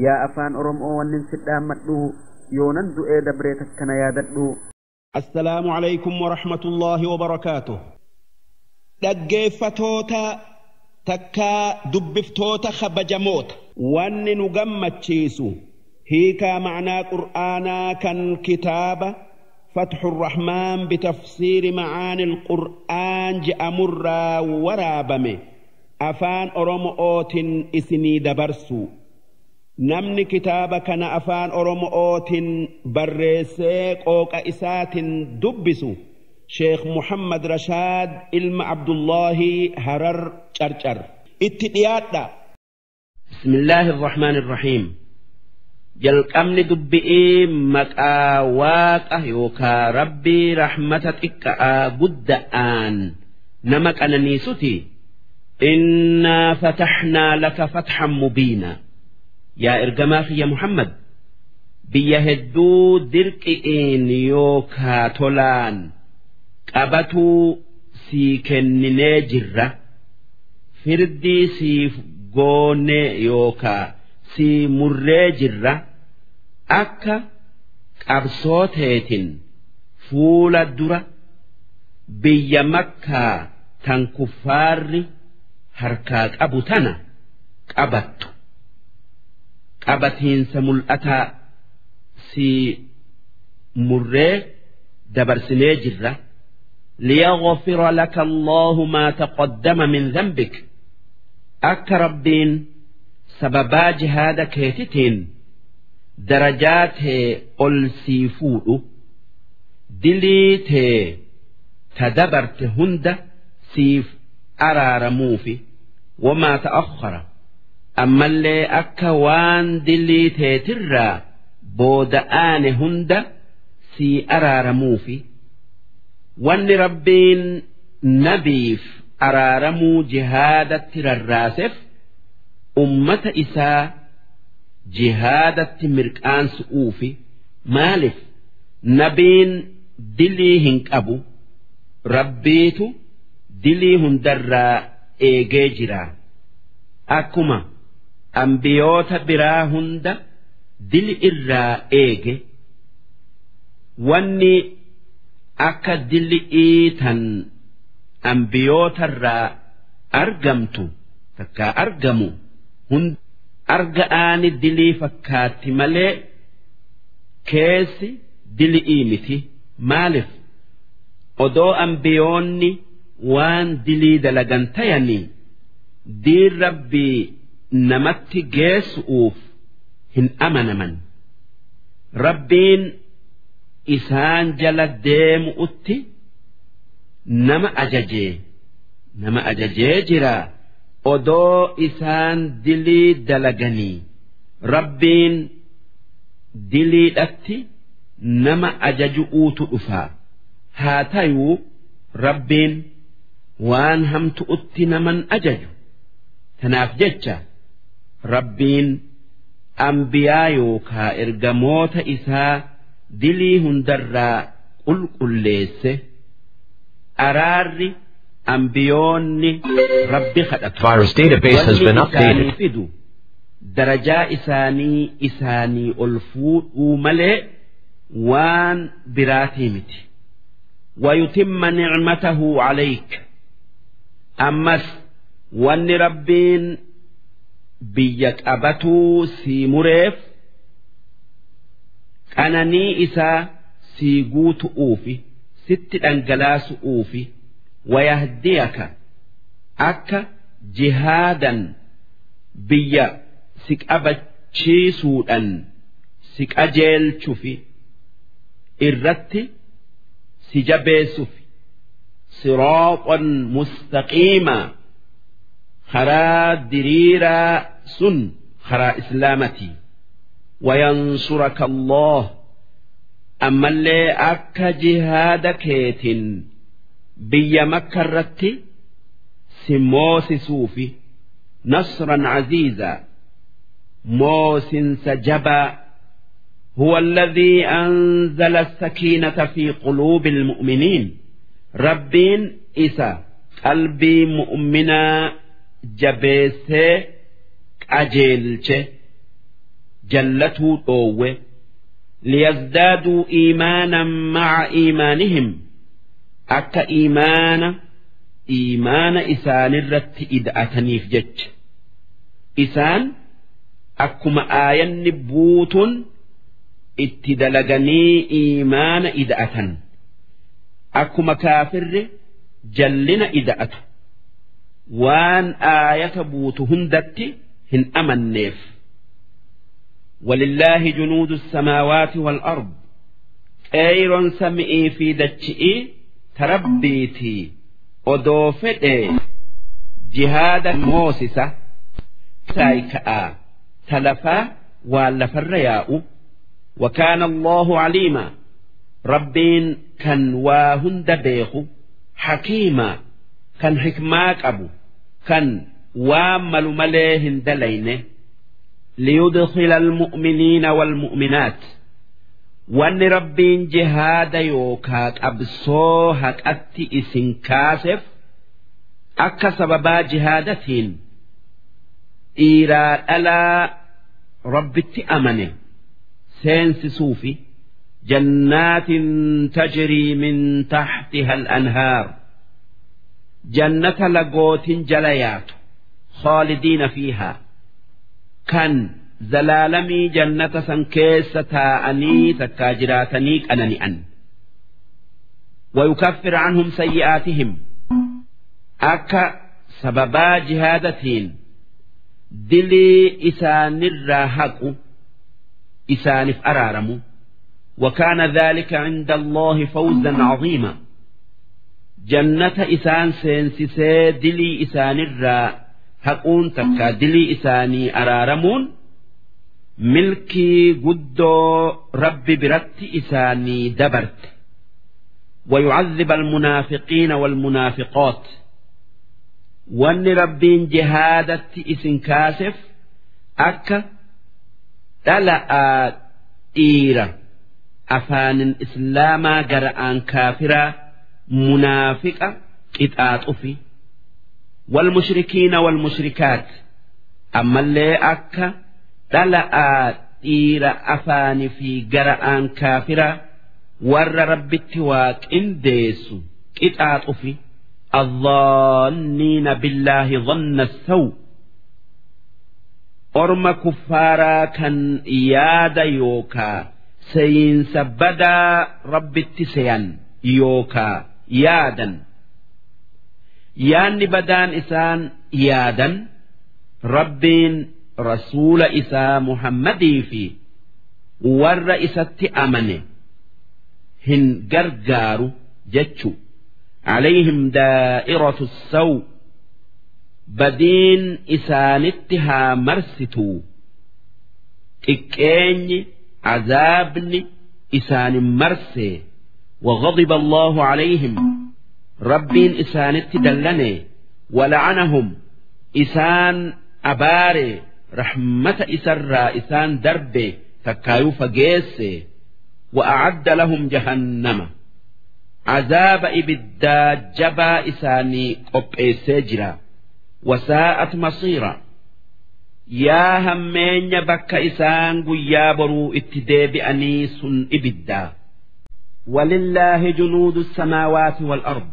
Yaa afaan Oromoo wannin sidhaammadhu yoonan du'ee dabree takkana yaadadhu. Assalaamu alaykum wa rahmatullaahi wa barakaatuh. Dhaggeeffatoota takkaa dubbiftoota kabajamoota. Wanni nu gammachiisu hiikaa ma'naa Qur'aanaa kan kitaaba Fatxu Rahmaan bitafsiiri ma'aani Qur'aan je'amurraa waraabame afaan Oromootiin isinii dabarsu. Namni kitaaba kana afaan Oromootiin barreessee qooqa isaatiin dubbisu Sheekh Muhammad Rashaad ilma Abdullaahi Harar Carcar. Itti dhiyaadha. Bismillaahi Irrahmaan Irrahiim. Jalqabni dubbi'ii maqaa Waaqa yookaa Rabbii rahmata xiqqa'aa gudda'aan nama qananiisuti. Innaa fatahnaa laka fathan mubiina. Yaa ergamaa kiyya Muhammad, biyya hedduu dirqi'iin yookaa tolaan qabatuu sii kenninee jirra. Firdii siif goonee yookaa sii murree jirra. Akka qabsoo teetin fuula dura biyya Makkaa tan kuffaarri harkaa qabu tana qabattu. Qabatiinsa mul'ataa sii murree dabarsinee jirra. Liyaghfira laka Allahu maa taqaddama min dhanbik. Akka Rabbiin sababaa jihaada keetitiin darajaa tee ol sii fuudhu, dilii tee ta dabarte hunda siif araaramuufi. Wamaa ta'akhkhara, ammallee akka waan dilii teetirraa booda'aane hunda sii araaramuufi. Wanni Rabbiin nabiif araaramuu jihaadatti rarraasef ummata isaa jihaadatti mirqaansu'uufi. Maalif nabiin dilii hin qabu, Rabbiitu dilii hundarraa eegee jira. Akkuma ambiyoota biraa hunda dili irraa eege, wanni akka dili'ii tan ambiyootarraa argamtu takkaa argamu hunda arga'aani dilii fakkaatti malee keessi dili'ii miti. Maalif odoo ambiyoonni waan dilii dalagan tayanii diin Rabbii namatti geessu'uuf hin amanaman. Rabbiin isaan jala deemu'utti nama ajajee jira. Odoo isaan dilii dalaganii Rabbiin diliidhatti nama ajaju'uutu dhufa. Haa tayuu Rabbiin waan hamtu'utti naman ajaju. Tanaaf jecha Rabbiin ambiyaa yookaa ergamoota isaa dilii hundarraa qulqulleesse. Araarri ambiyoonni Rabbi kadhatu Virus database has wanni been isaanii updated. fidu darajaa isaanii isaanii ol fuudhuu malee waan biraatii miti. Wayutimma nicmatahu alayk, ammas wanni Rabbiin biyya qabatuu sii mureef qananii isaa sii guutu'uufi sitti dhangalaasu'uufi. Wayahdiyaka, akka jihaadan biyya si qabachiisuudhan si qajeelchufi irratti si jabeessufi. Siraaxan mustaqiimaa, karaa diriiraa sun karaa islaamatii. Wayansuraka Allah, ammallee akka jihaada keetin biyya Makka irratti si moosisuufi. Nasran aziizaa, moosinsa jabaa. هو الذي أنزل السكينة في قلوب المؤمنين، ربين إسا قلبي مؤمنا jabeessee qajeelche. Jallatuu dhoowwe. Liyazdaaduu iimaanan maca iimaanihim, akka iimaana iimaana isaanirratti ida'ataniif jecha. Isaan akkuma aayanni buutun itti dalaganii iimaana ida'atan, akkuma kaafirri jallina ida'atu waan aayata buutu hundatti hin amanneef. ولله جنود السماوات والأرض, qeeyroon sami'ii fi dachi'ii tarabbiitii. Odoo fedhe jihaada moosisa saayika'aa talafaa waan lafarra yaa'u. وكان الله عليما, ربين كان واهند بيخو, حكيما, كان حكماك أبو كان وامل مليهن دلينه. ليدخل المؤمنين والمؤمنات, وأن ربين جهاد يوكاك أبصو هكأتي إسن كاسف أكا سببا جهادتين إيرا ألا ربتي أمنه seensisuufi جنات تجري من تحتها الأنهار, jannata lagootin jala yaatu, خالدين فيها, kan zalaalamii jannata san keessa taa'anii takkaa jiraatanii qanani'an. ويكفر عنهم سيئاتهم, akka sababaa jihaadatiin dilii isaanirraa haqu isaanif araaramu. وكان ذلك عند الله فوزا عظيما. Jannata isaan seensisee dilii isaanirraa haquun takka dilii isaanii araaramuun milkii guddoo Rabbi biratti isaanii dabarte. ويعذب المنافقين والمنافقات, wanni Rabbiin jihaadatti isin kaasef akka dhala'aa dhiira afaanin islaamaa gara'aan kaafiraa munaafiqa qixaaxufi, والمشركين والمشركات, ammallee akka dhala'aa dhiira afaani fi gara'aan kaafiraa warra Rabbitti waa qindeessu qixaaxufi. الظانين بالله ظن السوء, orma kuffaaraa kan yaada yookaa seeyinsa badaa Rabbitti seyan yookaa yaadan, yaanni badaan isaan yaadan Rabbiin rasuula isaa Muhammadii fi warra isatti amane hin gargaaru jechu. عليهم دائرة السوء, badiin isaanitti haa marsituu, xiqqeenyi azaabni isaanin marsee. وغضب الله عليهم, ربين إسانت دلني, ولعنهم, إسان أباري, رحمة إسرى إسان دربي تكايو فجيس, وأعد لهم جهنم, عذاب إبدا جبا إساني قبئسee jira. وساءت مصيرا, yaa hammeenya bakka isaan guyyaa boruu itti deebi'anii sun ibiddaa. ولله جنود السماوات والأرض,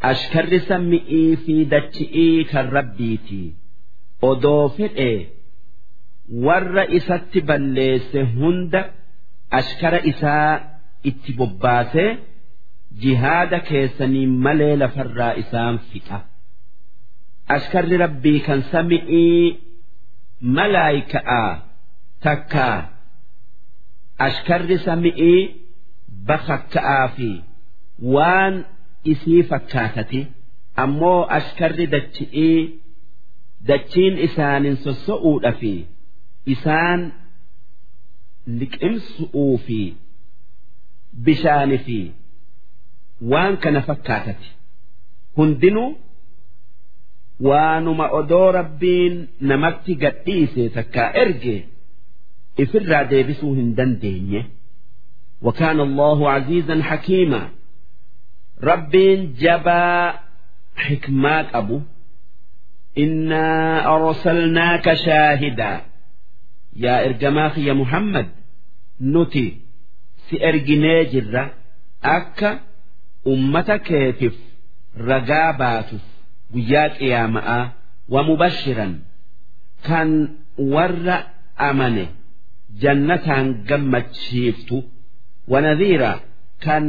ashkarri sami'ii fi dachi'ii kan Rabbiiti. Odoo fedhe warra isatti balleesse hunda ashkara isaa itti bobbaasee jihaada keessanii malee lafarraa isaan fixa. Ashkarri Rabbii kan sami'ii malaayika'aa takkaa ashkarri sami'ii bakakka'aa fi waan isii fakkaatati, ammoo ashkarri dachi'ii dachiin isaanin sosso'uudha fi isaan liqimsu'uu fi bishaani fi waan kana fakkaatati hundinuu waanuma odoo Rabbiin namatti gadhiise takkaa erge ifirraa deebisuu hin dandeenye. وكان الله عزيزا حكيما, ربين جبا حكماك أبو. إنا أرسلناك شاهدا, Yaa ergamaa kiyya Muhammad, nuti si erginee jirra akka ummata keetiif ragaa baatuf guyyaa qiyaama'aa, wa mubashiran, kan warra amane jannataan gammachiiftu, wa nadhiira, kan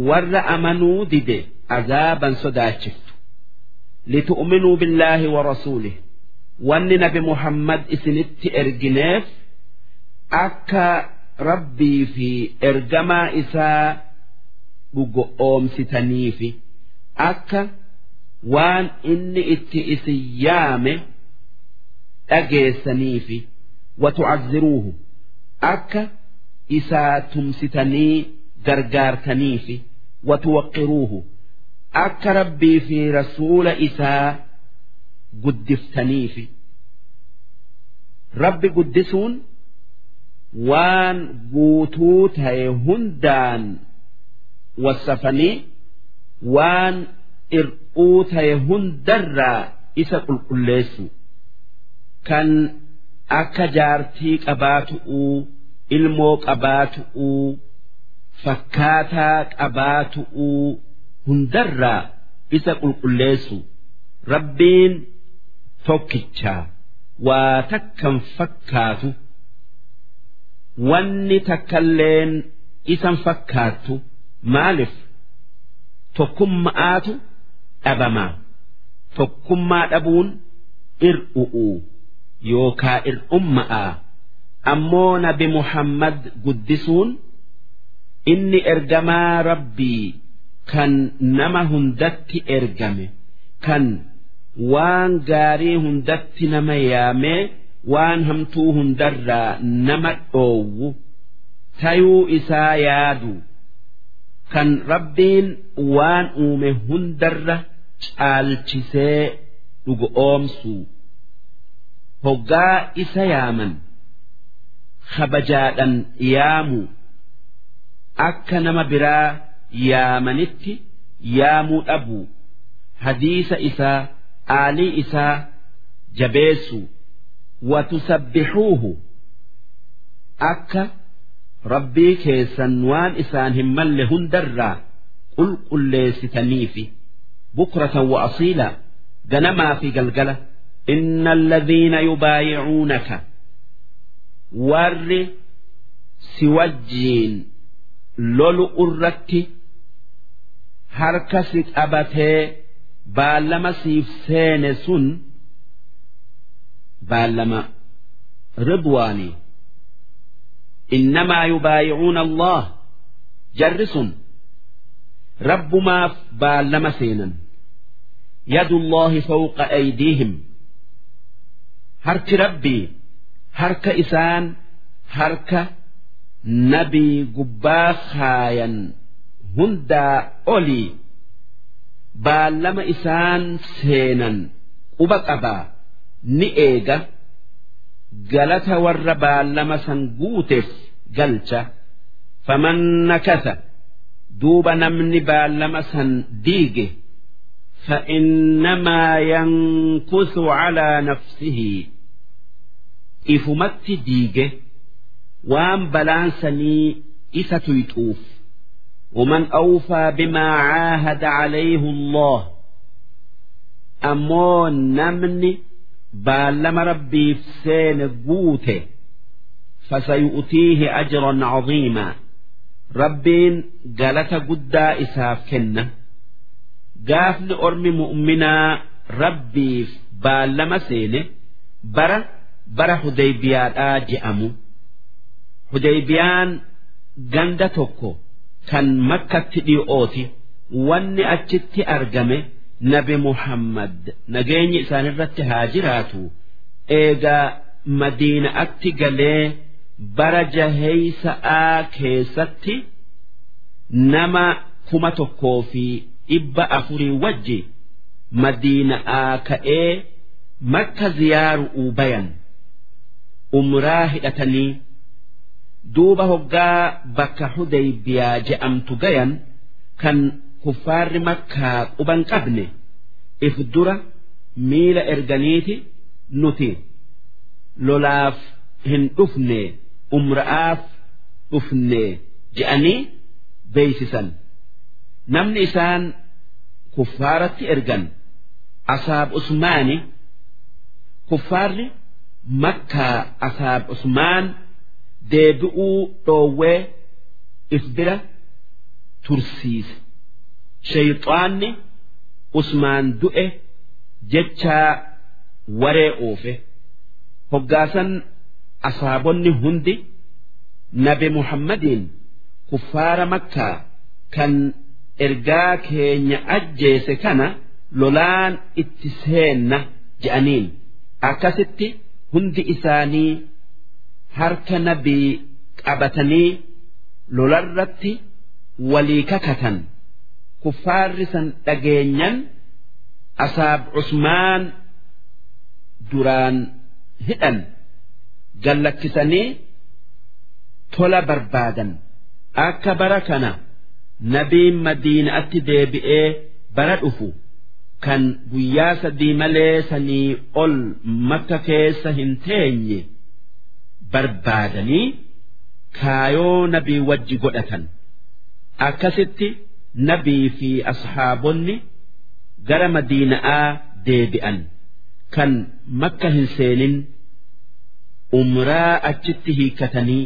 warra amanuu dide azaaban sodaachiftu. Litu'minuu billaahi wa rasuulih, wanni nabi Muhammad isinitti ergineef akka Rabbii fi ergamaa isaa dhugoomsitaniifi, akka waan inni itti isin yaame dhageessaniifi, watu'azziruuhu, akka isaa tumsitanii gargaartaniifi, watuwaqqiruuhu, akka Rabbii fi rasuula isaa guddiftaniifi. Rabbi guddisuun waan guutuu ta'e hundaan wassafanii waan ir'uu ta'e hundarraa isa qulqulleessu, kan akka jaartii qabaatu'uu, ilmoo qabaatu'uu, fakkaataa qabaatu'uu hundarraa isa qulqulleessu. Rabbiin tokkichaa, waa takkan fakkaatu, wanni takkalleen isan fakkaattu. Maalif tokkummaatu dhabamaa? Tokkummaa dhabuun ir'u'u yookaa ir'umma'aa. Ammoo nabi Muhammad guddisuun, inni ergamaa Rabbii kan nama hundatti ergame, kan waan gaarii hundatti nama yaamee waan hamtuu hundarraa nama dhoowwu tayuu isaa yaadu, kan Rabbiin waan uume hundarra caalchisee dhugo oomsuu, hoggaa isa yaaman kabajaadhan yaamu, akka nama biraa yaamanitti yaamuu dhabuu, hadiisa isaa, aalii isaa jabeessu, watusabbihuuhu, akka Rabbii keessan waan isaan hin malle hundarraa qulqulleessitaniifi, bukratan wa asiila, ganamaa fi galgala. Inna alladhiina yubaayi'uunaka, warri si wajjiin lolu irratti harka si qabatee baallama siif seene sun, baallama ridwaanii, innamaa yubaayi'uuna Allah, jarri sun Rabbumaaf baallama seenan. Yadullaahi fawqa aydiihim, harki Rabbii harka isaan harka nabii gubbaa kaayan hundaa olii. Baallama isaan seenan quba qabaa, ni eega, galata warra baallama san guuteef galcha. Faman nakasa, duuba namni baallama san diige, فإنما ينكث على نفسه, ifumatti diige, waan balaan sanii isa tuyxuuf. ومن أوفى بما عاهد عليه الله, ammoo namni baallama Rabbiif seene guute, فسيؤتيه أجرا عظيما, Rabbiin galata guddaa isaaf kenna. Gaafni ormi mu'minaa Rabbiif baallama seene bara Hudaybiyaadhaa je'amu. Hudaybiyaan ganda tokko kan Makkatti dhi'ooti. Wanni achitti argame, nabi Muhammad nageenyi isaanirratti haa jiraatu eegaa Madiina'atti galee bara jaheeysa'aa keessatti nama 1400 wajji Madiina'aa ka'ee Makka ziyaaru'uu bayan, umraa hidhatanii. Duuba hoggaa bakka Hudaybiyaa je'amtu gayan, kan kuffaarri Makkaa quban qabne, if dura miila erganiiti, nuti lolaaf hin dhufne, umra'aaf dhufne je'anii beeysisan. Namni isaan kuffaaratti ergan Asaab Usmaani. Kuffaarri Makkaa Asaab Usmaan deebi'uu dhoowwee if bira tursiise. Shayxaanni Usmaan du'e jechaa waree oofe. Hoggaasan asaabonni hundi Nabi Muhammadiin, kuffaara Makkaa kan ergaa keenya ajjeese kana lolaan itti seenna je'aniin. Akkasitti hundi isaanii harka Nabii qabatanii lolarratti walii kakatan. Kuffaarri san dhageenyan Asaab Usmaan duraan hidhan gallakkisanii tola barbaadan. Akka bara kana Nabiin Madiinaatti deebi'ee bara dhufu kan guyyaa 3 malee sanii ol Makka keessa hin teenye barbaadanii kaayoo Nabii wajji godhatan. Akkasitti Nabii fi ashaabonni gara Madiina'aa deebi'an, kan Makka hin seenin umraa achitti hiikkatanii.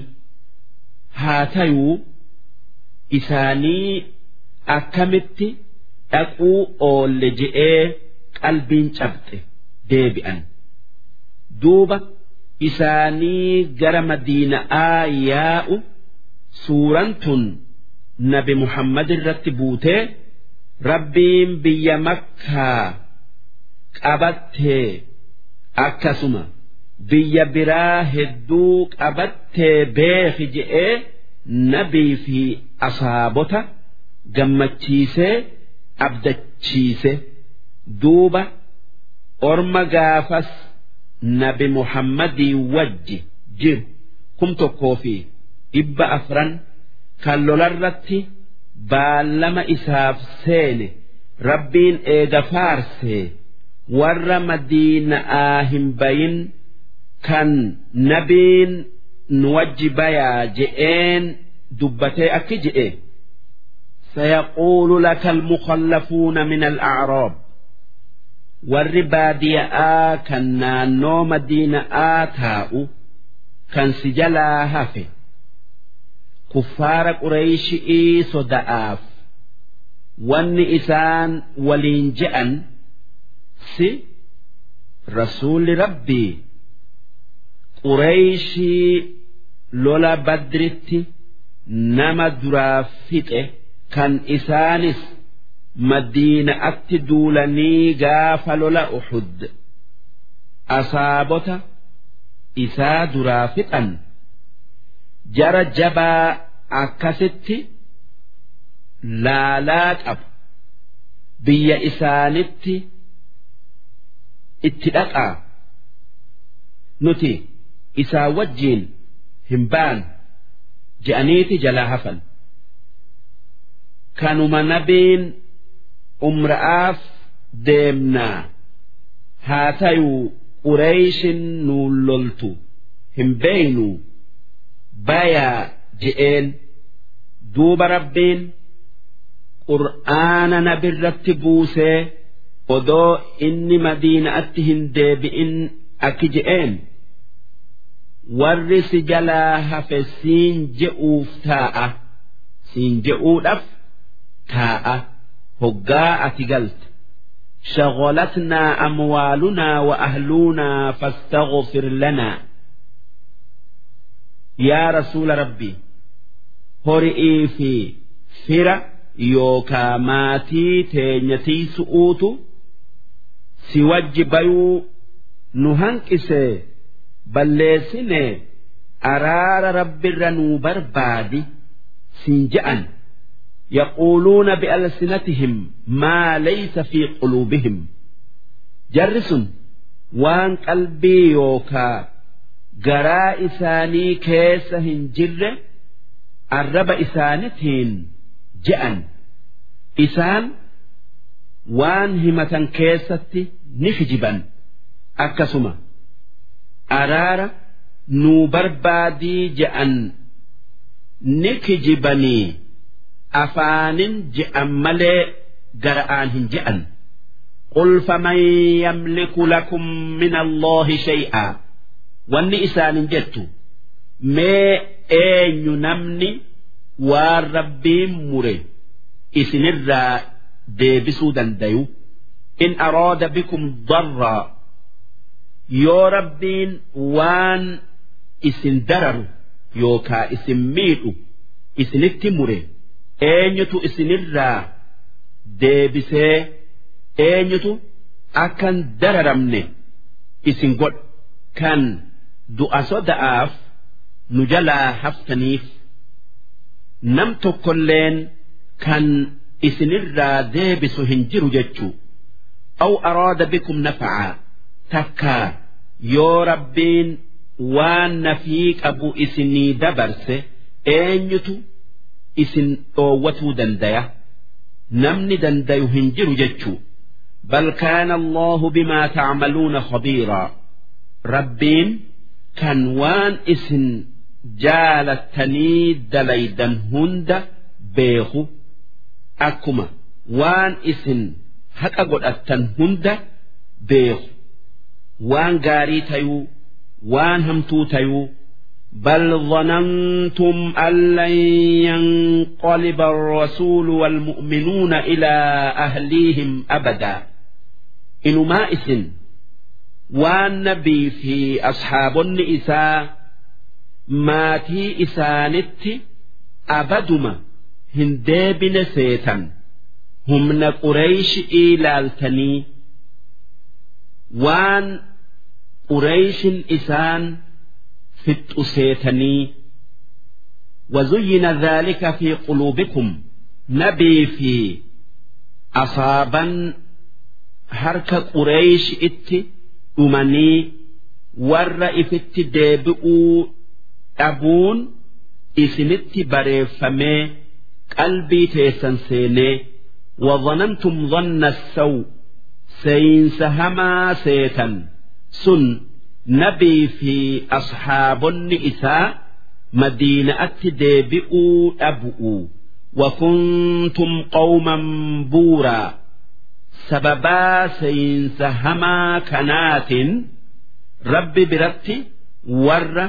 Haa tayuu isaanii akkamitti dhaquu oolle je'ee qalbiin cabxe deebi'an. Duuba isaanii gara Madiina'aa yaa'u suuran tun Nabi Muhammad irratti buutee, Rabbiin biyya Makkaa qabattee akkasuma biyya biraa hedduu qabattee beeki je'ee Nabii fi asaabota gammachiisee abdachiise. Duuba orma gaafas Nabi Muhammadii wajji jiru 1400 kan lolarratti baallama isaaf seene Rabbiin eega faarsee, warra Madiina'aa hin bayin kan Nabiin nu wajji bayaa je'een dubbatee akki je'e: سيقول لك المخلفون من الأعراب. Warri baadiya'aa kan naannoo Madiina'aa taa'u kan si jalaa hafe kuffaara Qureeshi'ii soda'aaf wanni isaan waliin je'an, si Rasuulli Rabbii Qureeshii lola Badritti nama duraa fixe, kan isaanis Madiina'atti duulanii gaafa lola Uxud asaabota isaa duraa fixan, jara jabaa akkasitti laalaa qabu, biyya isaanitti itti dhaqaa, nuti isaa wajjiin hin baan je'aniiti jalaa hafan. Kanuma Nabiin umra'aaf deemnaa, haa tayuu Qureeshin nuun loltu hin beeynu, bayaa je'een. Duuba Rabbiin Qur'aana Nabirratti buusee odoo inni Madiina'atti hin deebi'in akki je'een: warri si jalaa hafe siin je'uuf taa'a, siin je'uudhaaf taa'a hoggaa ati galte: شغلتنا أموالنا وأهلنا فاستغفر لنا. Yaa Rasuula Rabbii, hori'ii fi fira yookaa maatii teenya tiisu'uutu si wajji bayuu nu hanqisee balleessine, araara Rabbirra nuu barbaadi siin je'an. يقولون بألسنتهم ما ليس في قلوبهم. Jarri sun waan qalbii yookaa garaa isaanii keessa hin jirre arraba isaanitiin je'an. Isaan waan himatan keessatti ni kijiban. Akkasuma araara nuu barbaadii je'an ni kijibanii afaanin je'an malee gara'aan hin je'an. Qul faman yamliku lakum min Allaahi shay'aa, wanni isaanin jettu mee eenyu namni waan Rabbiin mure isinirraa deebisuu dandayu? In araada bikum darraa, yoo Rabbiin waan isin dararu yookaa isin miidhu isinitti mure, eenyutu isinirraa deebisee eenyutu akkan dararamne isin godha kan du'a soda'aaf nu jalaa haftaniif? Nam tokkolleen kan isinirraa deebisu hin jiru jechuu. Aw araada bikum nafa'aa, takkaa yoo Rabbiin waan nafii qabu isinii dabarse eenyutu isin dhoowwatuu dandaya? Namni dandayu hin jiru jechuu. Bal kaana Allahu bimaa ta'maluuna khabiiraa, Rabbiin kan waan isin jaalattanii dalaydan hunda beeku, akkuma waan isin haqa godhattan hunda beeku, waan gaarii tayuu waan hamtuu tayuu. بل ظننتم أن لن ينقلب الرسول والمؤمنون إلى أهليهم أبدا. إنما إسن waan nabii fi ashaabonni isaa maatii isaanitti abaduma hin deebine seetan. Humna Qureeyshii ilaaltanii waan Qureeyshin isaan fixxu seetanii. وزين ذلك في قلوبكم, nabii fi asaaban harka Qureeyshi'itti dhumanii warra ifitti deebi'uu dhabuun isinitti bareeffamee qalbii teessan seenee. وظننتم ظن السوء, seeyinsa hamaa seetan sun, nabii fi ashaabonni isaa Madiina'atti deebi'uu dhabu'u. وكنتم قوما بورا, sababaa seeyinsa hamaa kanaatiin Rabbi biratti warra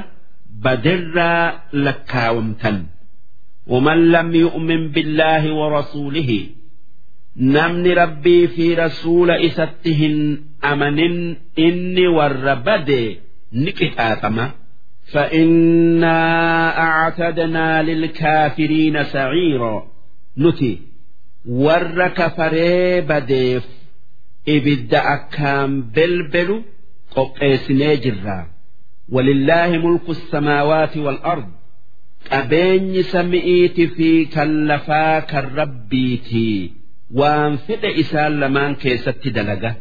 badirraa lakkaawamtan. ومن لم يؤمن بالله ورسوله, namni Rabbii fi rasuula isatti hin amanin inni warra bade ni qixaaxama. فإنا أعتدنا للكافرين سعيرا, nuti warra kafaree badeef ibidda akkaan belbelu qopheessinee jirra. ولله ملك السماوات والأرض, qabeenyi sami'iiti fi kan lafaa kan Rabbiitii, waan fedhe isaan lamaan keessatti dalaga.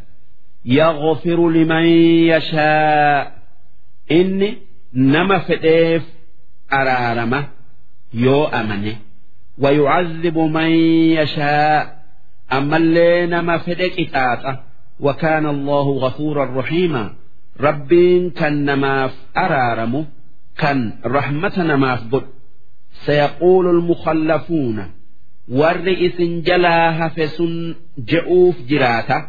يغفر لمن يشاء, inni nama fedheef araarama yoo amane. ويعذب من يشاء, ammallee nama fedhe qixaaxa. وكان الله غفورا رحيما, Rabbiin kan namaaf araaramu kan rahmata namaaf godhu. سيقول المخلفون, warri isin jalaa hafe sun je'uuf jiraata,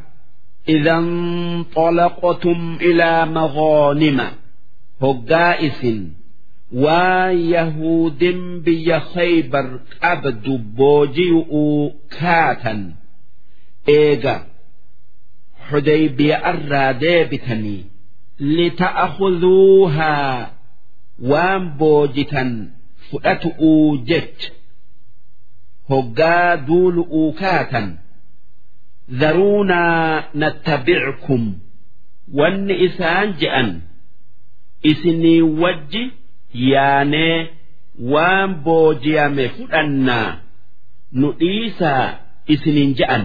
إذا انطلقتم إلى مغانم, hoggaa isin waan Yahuudin biyya Khaybar qabdu booji'uu kaatan, eega Xudaybiya irraa deebitanii, لتأخذوها, waan boojitan fudhatu'uu jecha hoggaa duulu'uu kaatan, ذرونا نتبعكم, wanni isaan je'an isinii wajji yaanee waan booji'ame fudhannaa nu dhiisaa isinin je'an.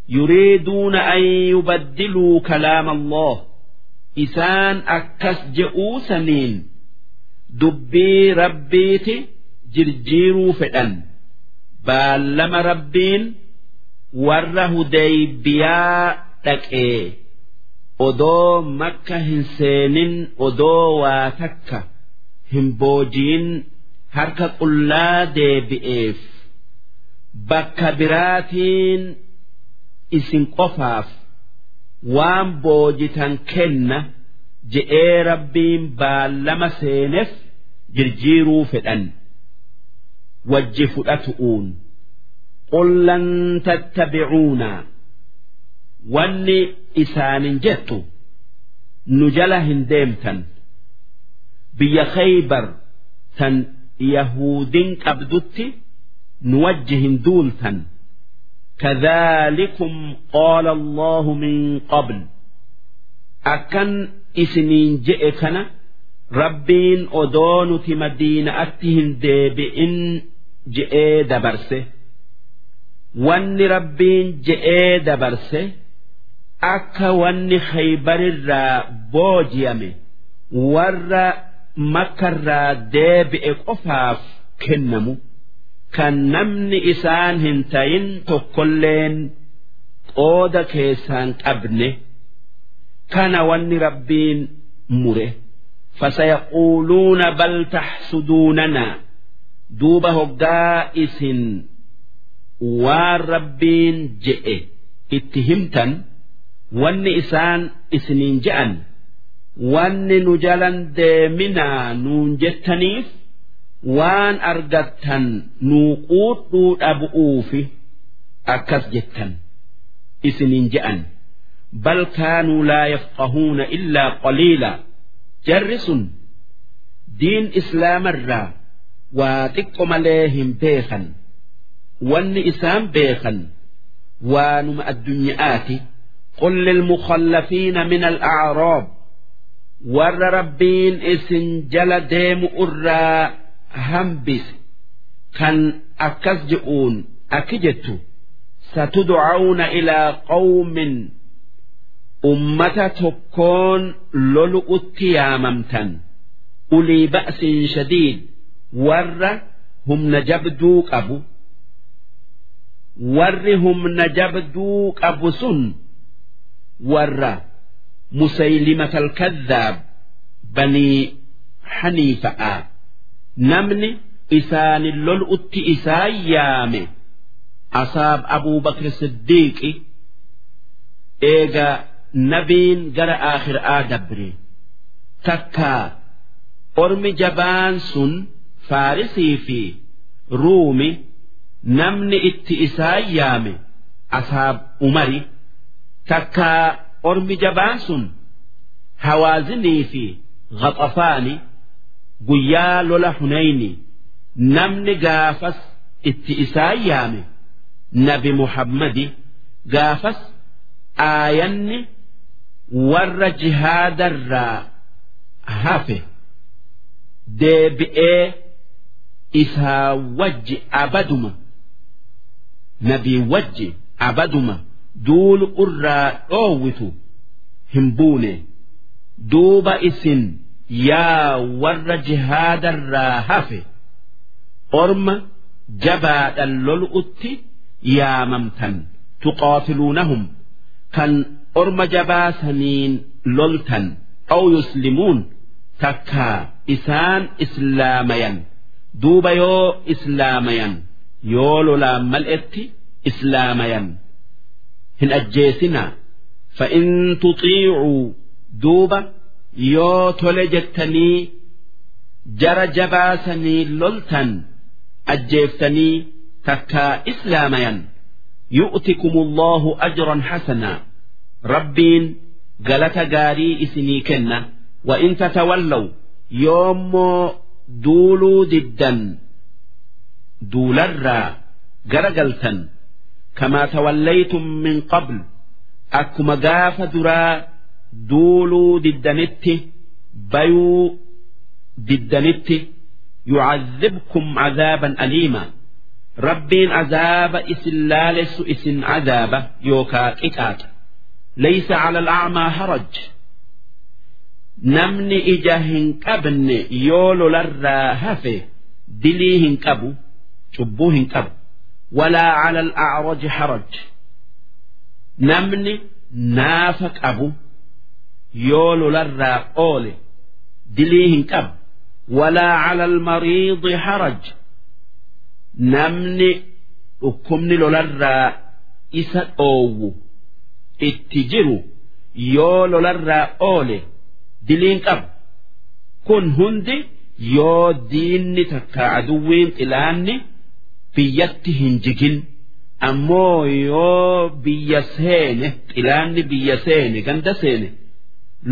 يريدون أن يبدلوا كلام الله, isaan akkas je'uu saniin dubbii Rabbiiti jirjiiruu fedhan, baallama Rabbiin warra Hudaybiyaa dhaqee. Odoo Makka hin seenin, odoo waa takka hin boojiin harka qullaa deebi'eef, bakka biraatiin isin qofaaf waan boojitan kenna je'ee Rabbiin baallama seenef jirjiiruu fedhan wajji fudhatu'uun. Qul lan tattabi'uunaa, wanni isaanin jettu, nu jala hin deemtan. Biyya Khaybar tan Yahuudin qabdutti nu wajji hin duultan. كذلكم قال الله من قبل, akkan isiniin je'e kana Rabbiin odoo nuti Madiina'atti hin deebi'in je'ee dabarse. Wanni Rabbiin je'ee dabarse akka wanni Khaybarirraa booji'ame warra Makkarraa deebi'e qofaaf kennamu, kan namni isaan hin tayin tokkolleen qooda keessaan qabne. Kana wanni Rabbiin mure. فسيقولون بل تحسدوننا. Duuba hoggaa isin waan Rabbiin je'e itti himtan, wanni isaan isiniin je'an, wanni nu jalan deeminaa nuun jettaniif waan argattan nuu quudhuu dhabu'uufi akkas jettan isiniin je'an. بل كانوا لا يفقهون إلا قليلا. Jarri sun diin Islaamarraa waa xiqqo malee hin beekan. Wanni isaan beekan waanuma addunyaati. قل للمخلفين من الأعراب, warra Rabbiin isin jala deemu irraa hambise kan akkas je'uun akki jettu: ستدعون إلى قوم, ummata tokkoon lolu'utti yaamamtan, أولي بأس شديد, warra humna jabduu qabu. Warri humna jabduu qabu sun warra Musaylimata Alkadhaab, Banii Haniifa'a. Namni isaanin lol'utti isaan yaame asaab Abuu Bakr Siddiiqi, eega Nabiin gara aakhiraa dabre. Takkaa ormi jabaan sun Faarisii fi Ruumi. Namni itti isaan yaame asaab Umari. Takkaa ormi jabaan sun Hawaazinii fi Ghaxafaani, guyyaa lola Hunayni. Namni gaafas itti isaan yaame Nabi Muhammadi. Gaafas aayanni warra jihaadarraa hafe deebi'ee isaa wajji abaduma, Nabii wajji abaduma duulu irraa dhoowwitu hin buune. Duuba isin yaa warra jihaadarraa hafe, orma jabaadhan lolu'utti yaamamtan. تقاتلونهم, kan orma jabaa saniin loltan, أو يسلمون, takkaa isaan islaamayan. Duuba yoo islaamayan, yoo lolaan mal'etti islaamayan, hin ajjeesinaa. فإن تطيعوا, duuba yoo tole jettanii jara jabaa sanii loltan, ajjeeftanii takkaa islaamayan, يؤتكم الله أجرا حسنا, Rabbiin galata gaarii isinii kenna. وإن تتولوا, yoommoo duuluu diddan, duularraa garagaltan, كما توليتم من قبل, akkuma gaafa duraa duuluu diddanitti, bayuu diddanitti, يعذبكم عذابا أليما, Rabbiin azaaba isin laalessu isin azaaba yookaa qixaaxa. ليس على الأعمى حرج, namni ija hin qabne yoo lolarraa hafe dilii hin qabu, cubbuu hin qabu. ولا على الأعرج حرج, namni naafa qabu. Yoo lolarraa oole dilii hin qabu. Walaa cala almariidi haraj, namni dhukkubni lolarraa isa dhoowwu itti jiru yoo lolarraa oole diliin qabu. Kun hundi yoo diinni takka aduwwiin xilaanni biyyatti hin jigin. Ammoo yoo biyya seene, xilaanni biyya seene, ganda seene,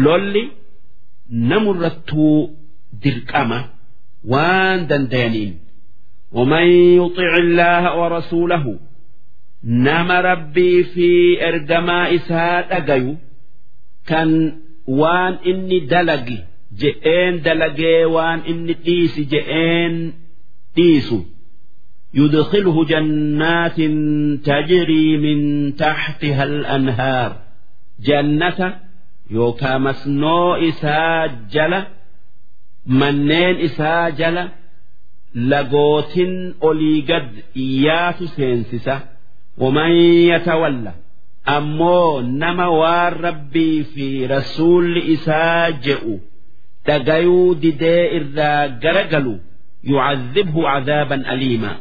lolli namurrattuu dirqama waan dandayaniin. ومن يطع الله ورسوله، nama Rabbii fi ergamaa isaa dhagayu, kan waan inni dalagi je'een dalagee waan inni dhiisi je'een dhiisu, يدخله جنات تجري من تحتها الأنهار، jannata yookaa masnoo isaa jala, manneen isaa jala lagootin olii gad yaatu seensisa. ومن يتول، ammoo nama waan Rabbii fi rasuulli isaa je'u dhagayuu didee irraa garagalu, يعذبه عذابا أليما،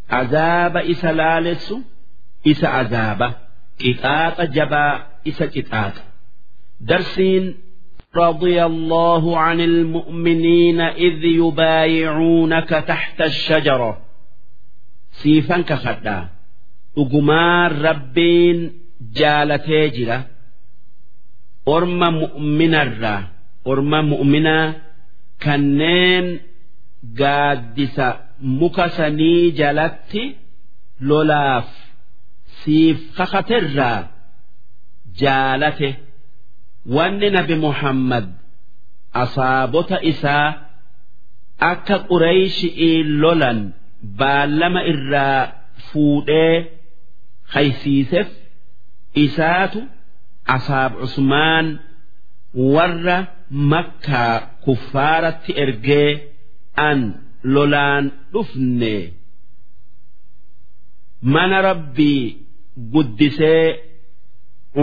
azaaba isa laalessu isa azaaba, qixaaxa jabaa isa qixaaxa. Darsiin رضي الله عن المؤمنين إذ يبايعونك تحت الشجرة. Siifan kakadhaa, dhugumaan Rabbiin jaalatee jira orma mu'minarraa, orma mu'minaa kanneen gaaddisa muka sanii jalatti lolaaf siif kakaterraa jaalate. Wanni Nabi Muhammad asaabota isaa akka Qureyshi'ii lolan baallama irraa fuudhee haysiisef, isaatu asaab Usmaan warra Makkaa kuffaaratti ergee, an lolaan dhufne, mana Rabbii guddisee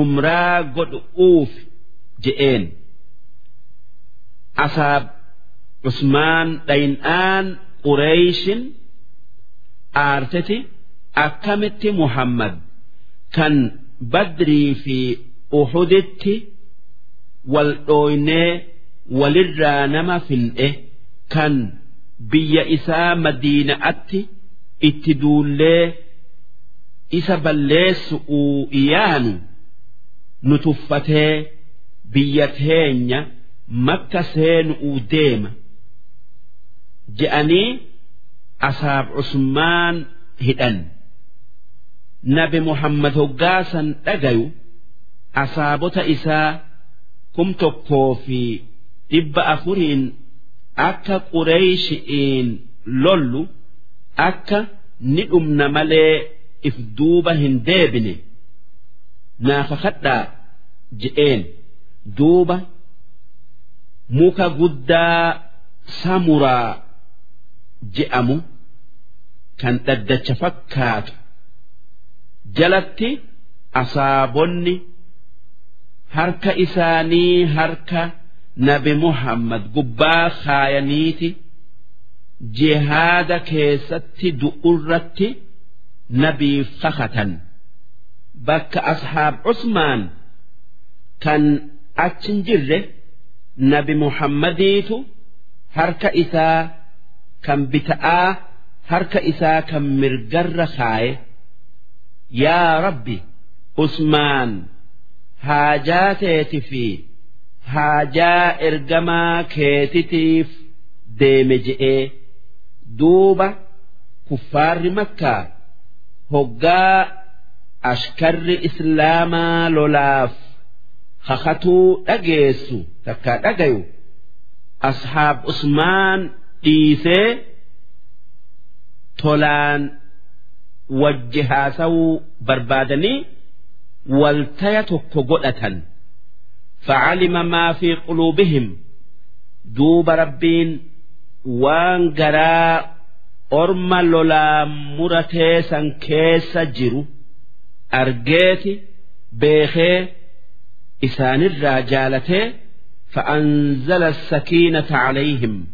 umraa godhu'uuf je'een. Asaab Usmaan dhayin'aan Qureyshin aarteti, akkamitti Muhammad kan Badrii fi Uhuditti wal dhooynee walirraa nama fin'e, kan biyya isaa Madiina'atti itti duullee isa balleessu'uu yaanu nu tuffatee biyya teenya Makka seenu'uu deema je'anii asaab Usmaan hidhan. Nabi Muhammad hoggaasan dhagayu asaabota isaa 1400n akka Qureyshi'iin lollu, akka ni dhumna malee if duuba hin deebine naa kakadhaa je'een. Duuba muka guddaa Samuraa je'amu kan dhaddacha fakkaatu jalatti asaabonni harka isaanii harka Nabi Muhammad gubbaa kaayaniiti jihaada keessatti du'urratti nabiif kakatan. Bakka ashaab Usmaan kan achin jirre Nabi Muhammadiitu harka isaa kan bita'aa harka isaa kan mirgarra kaaye, yaa Rabbi, Usmaan haajaa teeti fi haajaa ergamaa keetitiif deeme je'ee. Duuba kuffaarri Makkaa hoggaa ashkarri Islaamaa lolaaf kakatuu dhageessu takkaa dhagayu, ashaab Usmaan dhiisee tolaan wajji haasawuu barbaadanii waltaya tokko godhatan. فعلم ما في قلوبهم، duuba Rabbiin waan garaa orma lolaa muratee san keessa jiru argeeti beekee isaanirraa jaalatee. فأنزل السكينة عليهم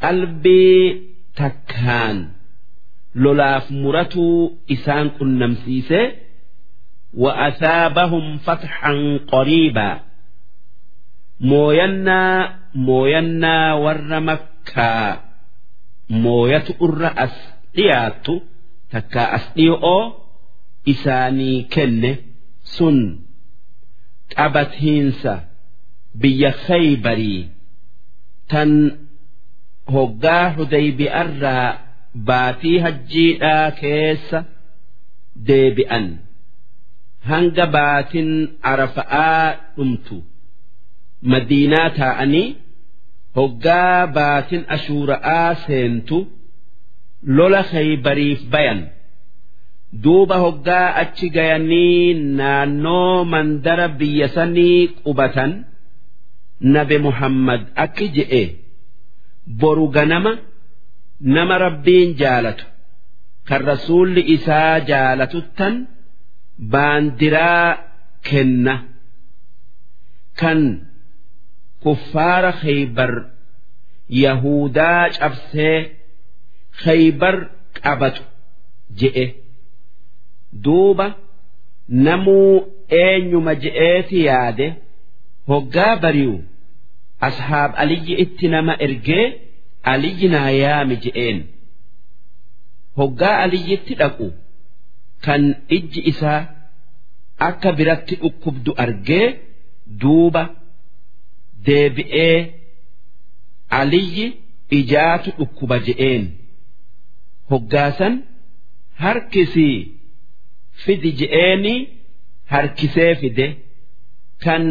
قلبي تكان لولاف مرتو إسان كنمسيسه وأثابهم فتحا قريبا موينا موينا ور مكة مويت الرأس دياتو تكا أسديو إساني كن سن qabatiinsa biyya Khaybarii tan hoggaa Hudaybi'arraa baatii hajjiidhaa keessa deebi'an hanga baatin Arafa'aa dhumtu Madiinaa taa'anii hoggaa baatin Ashuura'aa seentu lola Khaybariif bayan. Duuba hoggaa achi gayanii naannoo mandara biyya sanii qubatan Nabi Muhammad akki je'e boru ganama nama Rabbiin jaalatu kan rasuulli isaa jaalatuttan baandiraa kenna kan kuffaara Khaybar Yahudaa cabsee Khaybar qabatu je'e. Duuba namuu eenyuma je'eeti yaade hoggaa bari'u ashaab Aliyyi itti nama ergee Aliyyi naa yaami je'een. Hoggaa Aliyyitti dhaqu kan ijji isaa akka biratti dhukkubdu argee duuba deebi'ee Aliyyi ijaatu dhukkuba je'een. Hoggaasan harkisii fidi je'eeni harkisee fide kan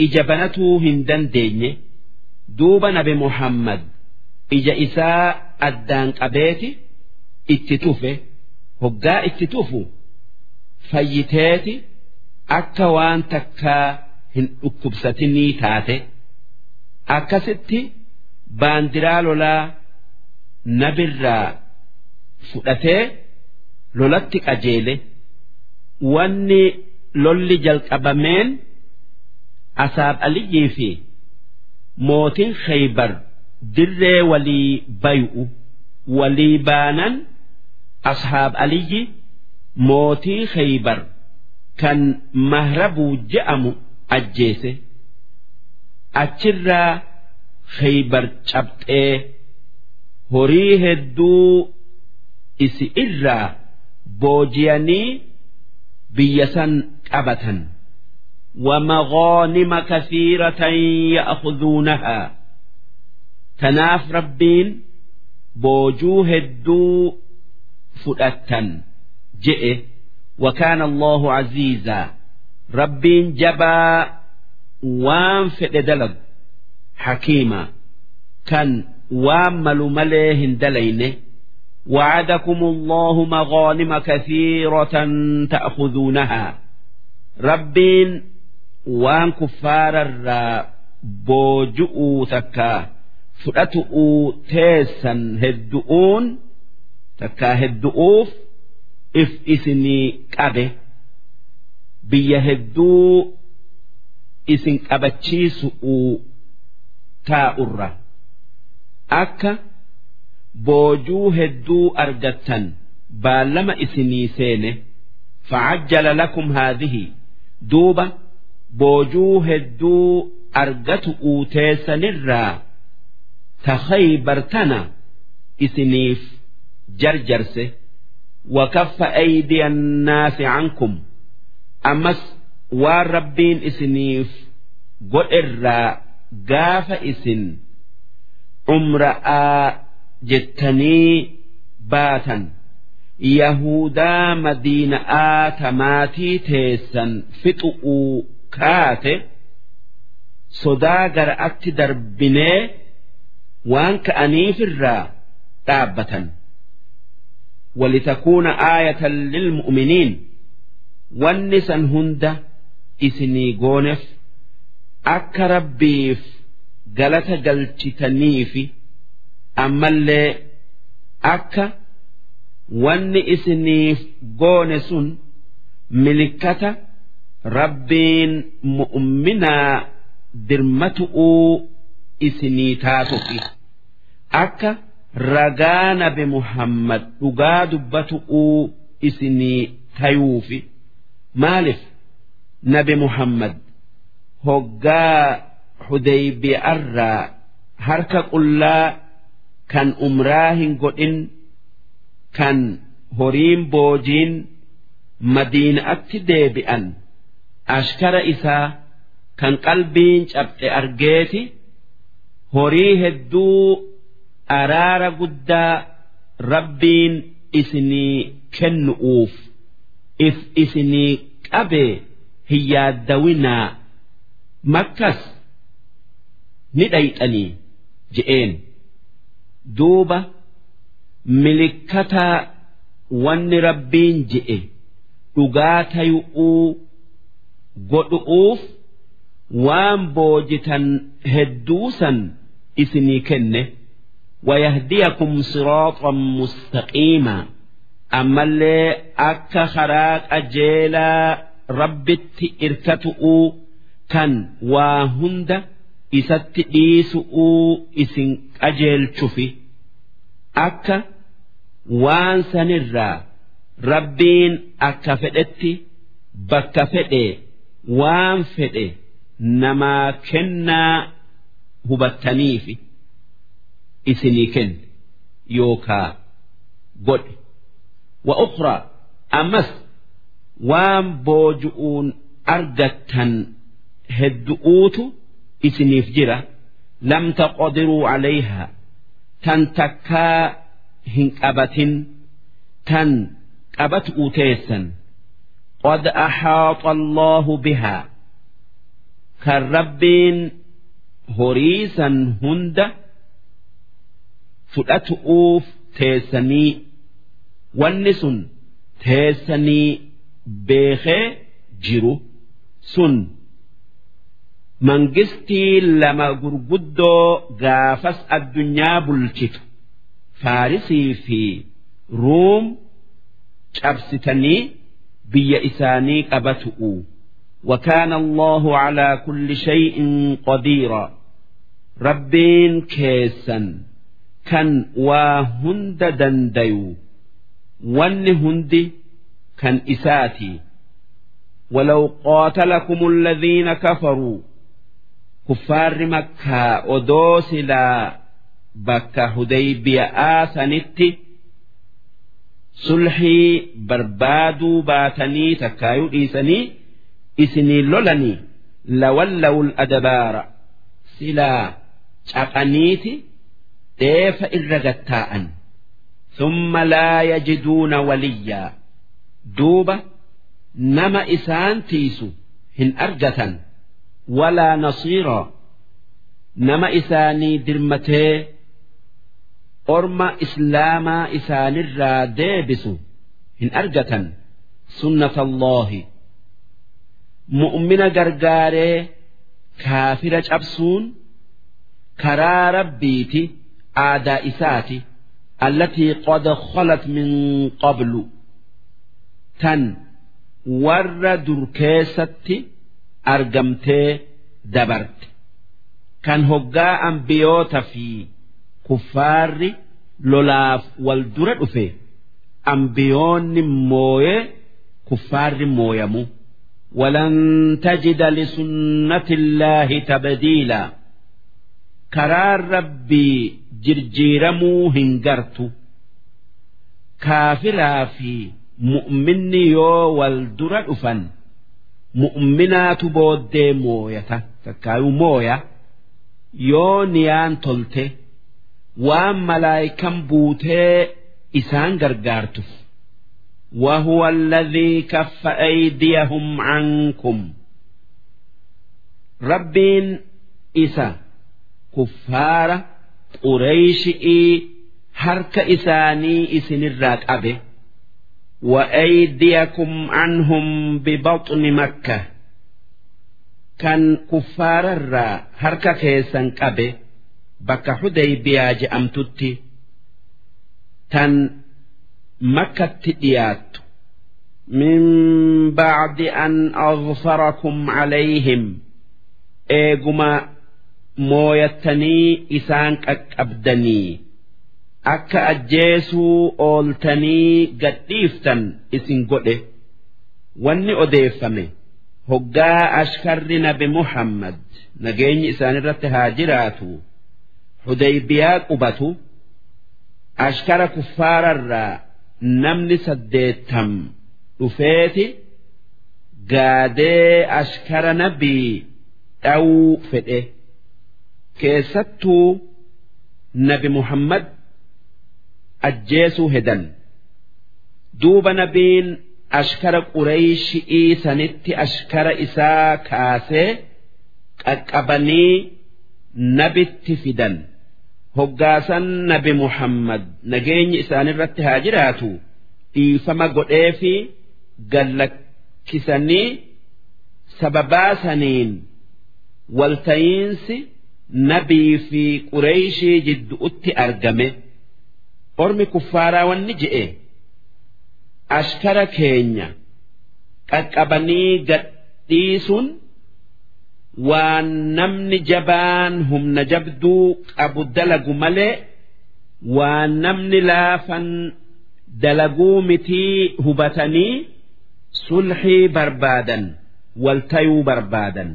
ija banatuu hin dandeenye. Duuba Nabi Muhammad ija isaa addaan qabeeti itti tufe. Hoggaa itti tufu fayyiteeti akka waan takkaa hin dhukkubsatinii taate. Akkasitti baandiraa lolaa nabirraa fudhatee lolatti qajeele. Wanni lolli jalqabameen Asaab Aliyyii fi mootiin Khaybar dirree walii bay'u walii baanan Ashaab Aliyyi mootii Khaybar kan Mahrabuu je'amu ajjeese. Achirraa Khaybar cabxee horii hedduu isi irraa boojiyanii biyya san qabatan. ومغانم كثيرة يأخذونها تناف ربين بوجوه الدو فؤتا جئ. وكان الله عزيزا ربين جبا وان فدلق حكيما كان وامل مليه دلينه. وعدكم الله مغانم كثيرة تأخذونها ربين وان كفار الرا بوجؤوا تكا فؤتؤوا تيسا هدؤون تكا هدؤوف اف اسني كابه بيهدو اسن كابتشيسؤ تاؤرا أكا boojuu hedduu argattan baallama isinii seene. Facajjala lakum haadhihi duuba boojuu hedduu argatu uuteessanirraa ta Khaybar tana isiniif jarjarse. Wakaffa aydiya annaasi cankum ammas waan Rabbiin isiniif godherraa gaafa isin umra'aa jettanii baatan Yahudaa Madiina'aa tamaatii teessan fixu'uu kaate sodaa gara'atti darbinee waan ka'aniifirraa dhaabbatan. Walitakuuna aayatan lilmu'miniin wanni san hunda isinii gooneef akka Rabbiif galata galchitaniifi ammallee akka wanni isiniif goone sun milikkata Rabbiin mu'minaa Dirmatu'uu isinii taatufi akka ragaa nabi Muhammad dhugaa dubbatu'uu isinii tayuufi. Maalif nabi Muhammad hoggaa Hudaybi'arraa harka qullaa kan umraa hin godhin kan horiin boojiin Madiina'atti deebi'an ashkara isaa kan qalbiin cabxe argeeti horii hedduu araara guddaa Rabbiin isinii kennu'uuf if isinii qabe hin yaaddawinaa, Makkas ni dhayxanii je'een. Duuba milikkata wanni Rabbiin je'e dhugaa tayu'uu godhu'uuf waan boojitan hedduu san isinii kenne. Wayahdiyakum siraaxan mustaqiimaa, ammallee akka karaa qajeelaa Rabbitti irkatu'uu kan waa hunda isatti dhiisu'uu isin qajeelchufi, akka waan sanirraa Rabbiin akka fedhetti bakka fedhe waan fedhe namaa kennaa hubattaniifi isinii kenne yookaa godhe. Wa ukhraa, ammas waan booju'uun argattan heddu'uutu isiniif jira, lam taqdiruu calayhaa, tan takkaa hin qabatin tan qabatu'uu teessan, qad axaaxa Allaahu bihaa, kan Rabbiin horii san hunda fudhatu'uuf teessanii wanni sun teessanii beekee jiru sun mangistii lama gurguddoo gaafas addunyaa bulchitu Faarisii fi Ruum cabsitanii biyya isaanii qabatu'u. وكان الله على كل شيء قديرا، ربين كيسا كان وهند دنديو ون هندي كان إساتي. ولو قاتلكم الذين كفروا، كفار مكة odoo silaa bakka Hudaybiyaa sanitti sulhii barbaaduu baatanii takkaayuu dhiisanii isinii lolanii, lawallawul adbaara, silaa caqaniiti dheefa irra gattaa'an. Thumma laa yajiduuna waliyyaa, duuba nama isaan tiisu hin argatan, walaa nasiiraa, nama isaanii dirmatee orma islaamaa isaanirraa deebisu hin argatan. Sunnata Allaahi, mu'mina gargaaree kaafira cabsuun karaa Rabbiiti, aadaa isaati, allatii qad khalat min qablu, tan warra dur keessatti argamtee dabarte, kan hoggaa ambiyoota fi kuffaarri lolaaf wal dura dhufe ambiyoonni mooyee kuffaarri mooyamu. ولن تجد لسنة الله تبديلا، karaa Rabbii jirjiiramuu hin gartu. Kaafiraa fi mu'minni yoo wal dura dhufan mu'minaatu booddee mooyata takkaayuu mooya yoo niyaan tolte waan malaayikan buutee isaan gargaartuf. وهو الذي كف أيديهم عنكم، ربين إسا كفار قريشئي harka isaanii isinirraa qabe. وأيديكم عنهم ببطن مكة، kan kuffaararraa harka keessan qabe bakka Hudaybiyaa je'amtutti tan Makkatti dhiyaattu. من بعد أن أظفركم عليهم، Eeguma mooyattanii isaan qaqqabdanii akka ajjeesuu ooltanii gadhiiftan isin godhe. Wanni odeeffame hoggaa ashkarri Nabi Muhammad, nageenyi isaanirratti haa jiraatu, Hudaybiyaa qubatu, ashkara kuffaararraa namni 80 dhufeeti gaadee ashkara Nabii dhawuu fedhe. Keessattuu Nabi Muhammad ajjeesuu hedan. Duuba Nabiin ashkara Qureyshi'ii sanitti ashkara isaa kaasee qaqqabanii Nabitti fidan. Hoggaasan Nabi Muhammad, nageenyi isaanirratti haa jiraatu, dhiifama godheefi gallakkisanii. Sababaa saniin waltayiinsi Nabii fi Qureyshii jiddu'utti argame. Ormi kuffaaraa wanni je'e, ashkara keenya qaqqabanii gadhiisuun waan namni jabaan humna jabduu qabu dalagu malee waan namni laafan dalaguu mitii hubatanii sulhii barbaadan, waltayuu barbaadan.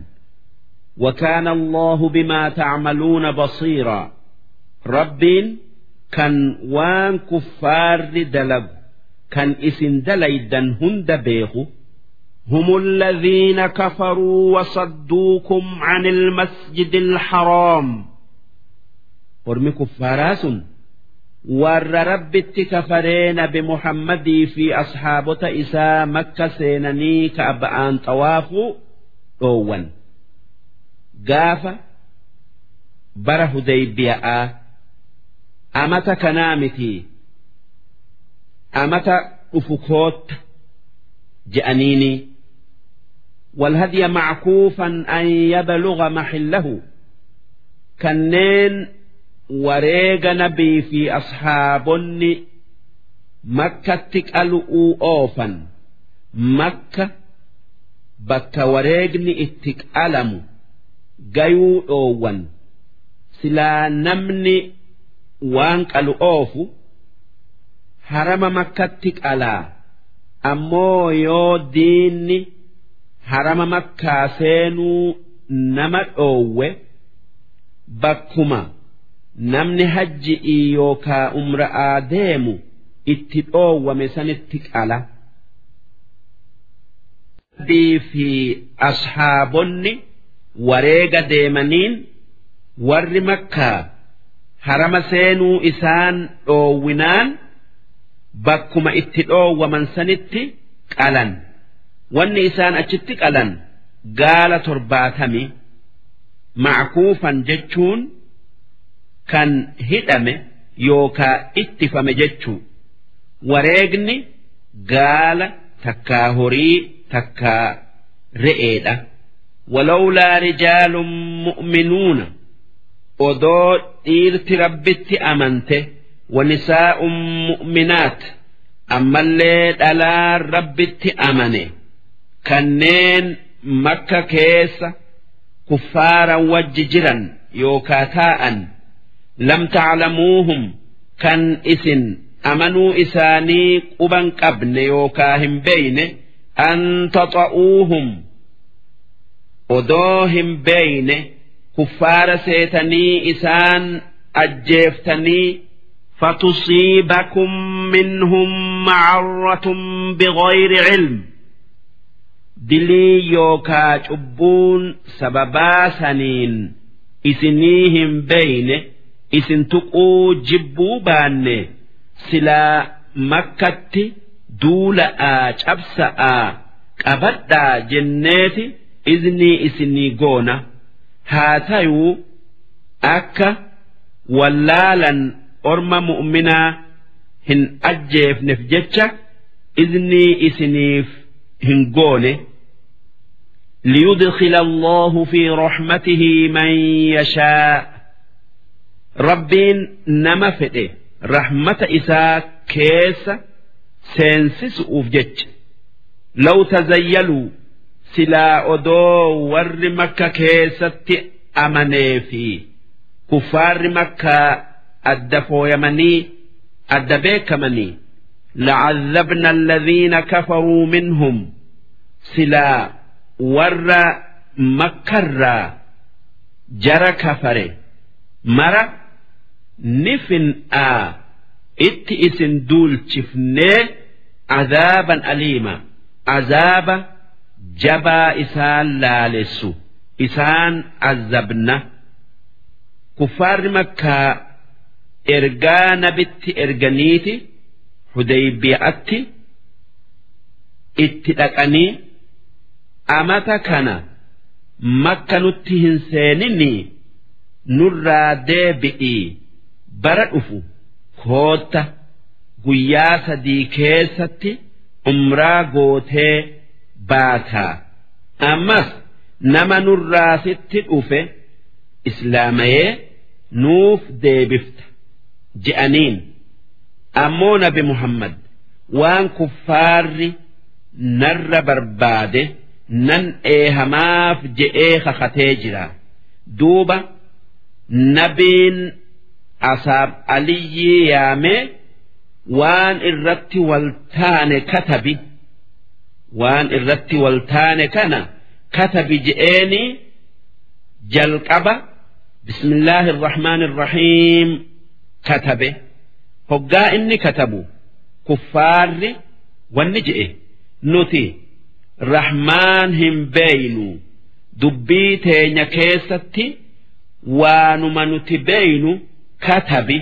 وكان الله بما تعملون بصيرا. ربين كان وان كفار دلق كان إسن دليدا هند بيخو. هم الذين كفروا وصدوكم عن المسجد الحرام. Ormi kuffaaraa sun warra Rabbitti kafaree Nabi Muhammadii fi ashaabota isaa Makka seenanii Ka'ba'aan xawaafuu dhoowwan gaafa bara Hudaybiyaa. Amata kanaa miti, amata dhufu kootta je'aniini. والهدي معكوفا أن يبلغ محله. Kanneen wareega Nabii fi ashaabonni Makkatti qalu'uu oofan Makka bakka wareegni itti qalamu gayuu dhoowwan. Silaa namni waan qalu oofu harama Makkatti qalaa, ammoo yoo diinni harama Makkaa seenuu nama dhoowwe, bakkuma namni hajji'ii yookaa umra'aa deemu itti dhoowwame sanitti qala. Fi ashaabonni wareega deemaniin warri Makkaa harama seenuu isaan dhoowwinaan bakkuma itti dhoowwaman sanitti qalan. Wanni isaan achitti qalan gaala 70. Mackuufan jechuun kan hidhame yookaa ittifame jechuu. Wareegni gaala takkaa horii takkaa re'eedha. ولولا رجال مؤمنون, odoo dhiirti Rabbitti amante, ونساء مؤمنات, ammallee dhalaan Rabbitti amane, kanneen Makka keessa kuffaara wajji jiran yookaa taa'an, لم تعلموهم, kan isin amanuu isaanii quban qabne yookaa hin beeyne, أن تطئوهم, odoo hin beeyne kuffaara seetanii isaan ajjeeftanii, فتصيبكم منهم معرة بغير علم, dilii yookaa cubbuun sababaa saniin isinii hin beeyne isin tuquu jibbuu baanne, silaa Makkatti duula'aa cabsa'aa qabadhaa jenneeti iznii isinii goona. Haa tayuu akka wallaalan orma mu'minaa hin ajjeefneef jecha iznii isiniif hin goone. ليدخل الله في رحمته من يشاء. Rabbiin nama fedhe rahmata isaa keessa seensisuuf jecha. لو تزيلوا. Silaa odoo warri Makka keessatti amanee fi kuffaarri Makkaa adda fooyamanii adda beekamanii, la'azzabna alladhiina kafaruu minhum, silaa warra Makkarraa jara kafare mara ni fin'aa itti isin duulchifnee, azaaban aliima, azaaba jabaa isaan laalessu isaan azabna. Kuffaarri Makkaa ergaa nabitti erganiiti Hudaybiyaatti itti dhaqanii, amata kana Makka nutti hin seeninii, nurraa deebi'ii, bara dhufu kootta, guyyaa 3 keessatti umraa gootee baataa, ammas nama nurraa sitti dhufe islaamayee nuuf deebifta je'aniin. Ammoo nabi Muhammad waan kuffaarri narra barbaade nan eehamaaf je'ee kakatee jira. Duuba nabiin asaab Aliyyii yaamee, waan irratti wal taane katabi, waan irratti wal taane kana katabi je'eeni. Jalqaba bismillaahi irrahmaan irrahiim katabe. Hoggaa inni katabu kuffaarri wanni je'e, nuti rahmaan hin beeynu, dubbii teenya keessatti waanuma nuti beeynu katabi,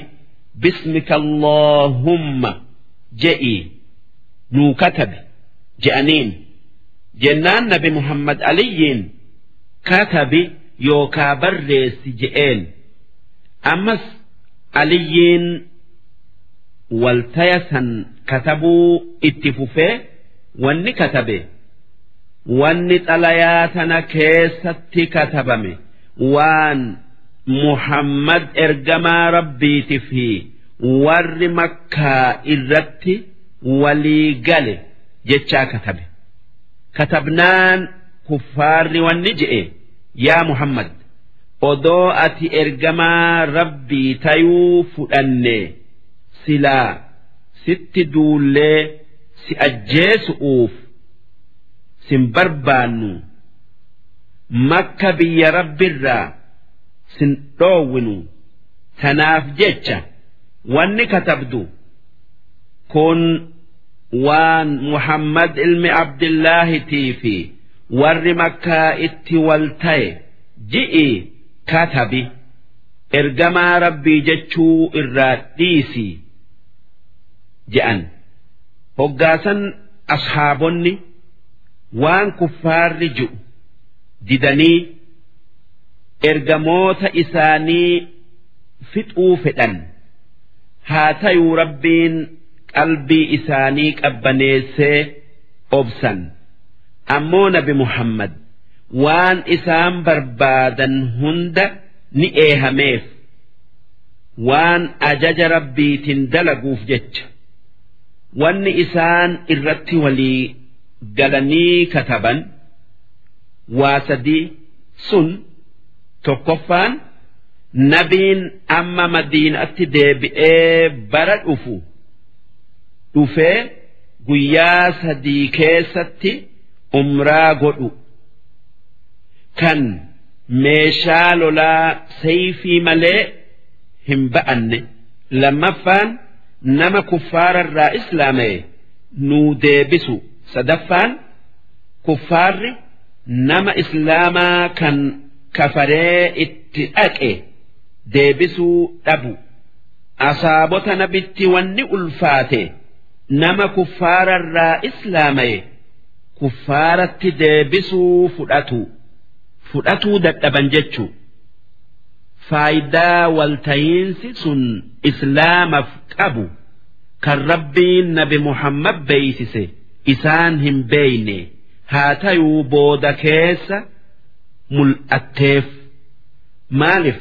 bismika Allaahumma je'i nuu katabi je'aniin. Jennaan nabi Muhammad Aliyyiin katabi yookaa barreessi je'een. Ammas Aliyyiin waltaya san katabuu itti fufee, wanni katabe, wanni xalayaa tana keessatti katabame waan Muhammad ergamaa Rabbiiti fi warri Makkaa irratti walii gale jechaa katabe. Katabnaan kuffaarri wanni je'e, yaa Muhammad, odoo ati ergamaa Rabbii tayuu fudhanne silaa sitti duullee si ajjeesu'uuf sin barbaannu, Makka biyya Rabbirraa sin dhoowwinu, tanaaf jecha wanni katabdu kun waan Muhammad ilmi Abdillaahitii fi warri Makkaa itti wal ta'e ji'i katabi, ergamaa Rabbii jechuu irraa dhiisi je'an. Hoggaasan ashaabonni waan kuffaarri ji'u didanii ergamoota isaanii fixuu fedhan. Haa tayuu Rabbiin qalbii isaanii qabbaneessee obsan. Ammoo nabi Muhammad waan isaan barbaadan hunda ni eehameef, waan ajaja Rabbiitiin dalaguuf jecha. Wanni isaan irratti walii galanii kataban waa sadii sun: tokkoffaan, nabiin amma Madiinatti deebi'ee bara dhufu dhufee guyyaa 3 keessatti umraa godhu, kan meeshaa lolaa sayfii malee hin ba'anne. Lammaffaan, nama kuffaararraa islaama'e nuu deebisu. Sadaffaan, kuffaarri nama islaamaa kan kafaree itti dhaqe deebisuu dhabu. Asaabota nabitti wanni ulfaate nama kuffaararraa islaama'e kuffaaratti deebisuu fudhatuu dadhaban jechuu. Faayidaa waltayiinsi sun islaamaf qabu kan Rabbiin nabi Muhammad beeysise isaan hin beeyne, haa tayuu booda keessa mul'atteef. Maalif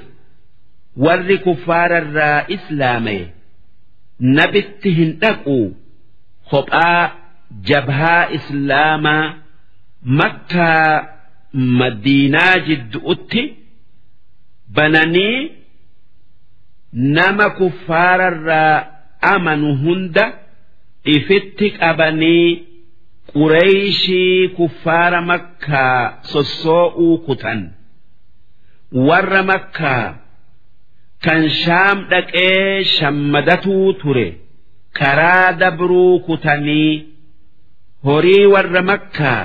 warri kuffaararraa islaama'e nabitti hin dhaqu, kophaa jabhaa islaamaa Makkaa Madiinaa jiddu'utti bananii nama kuffaararraa amanu hunda ifitti qabanii Qureeyshii kuffaara Makkaa sossoo'uu kutan. Warra Makkaa kan Shaam dhaqee shammadatuu ture karaa dabruu kutanii horii warra Makkaa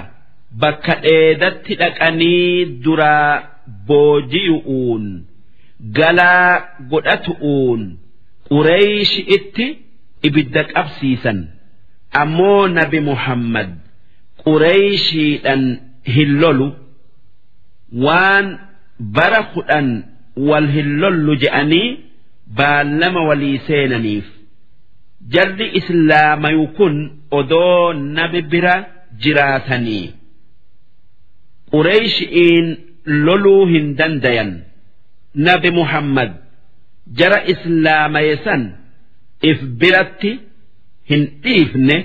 bakka dheedatti dhaqanii duraa booji'uun galaa godhatu'uun Qureeyshi'itti ibidda qabsiisan. Ammoo Nabi Muhammad Qureeyshiidhan hin lolu, waan bara 10 wal hin lollu je'anii baallama walii seenaniif. Jarri islaamayu kun odoo nabi bira jiraatanii Qureeyshi'iin loluu hin dandayan. Nabi Muhammad jara islaamaye san if biratti hin dhiifne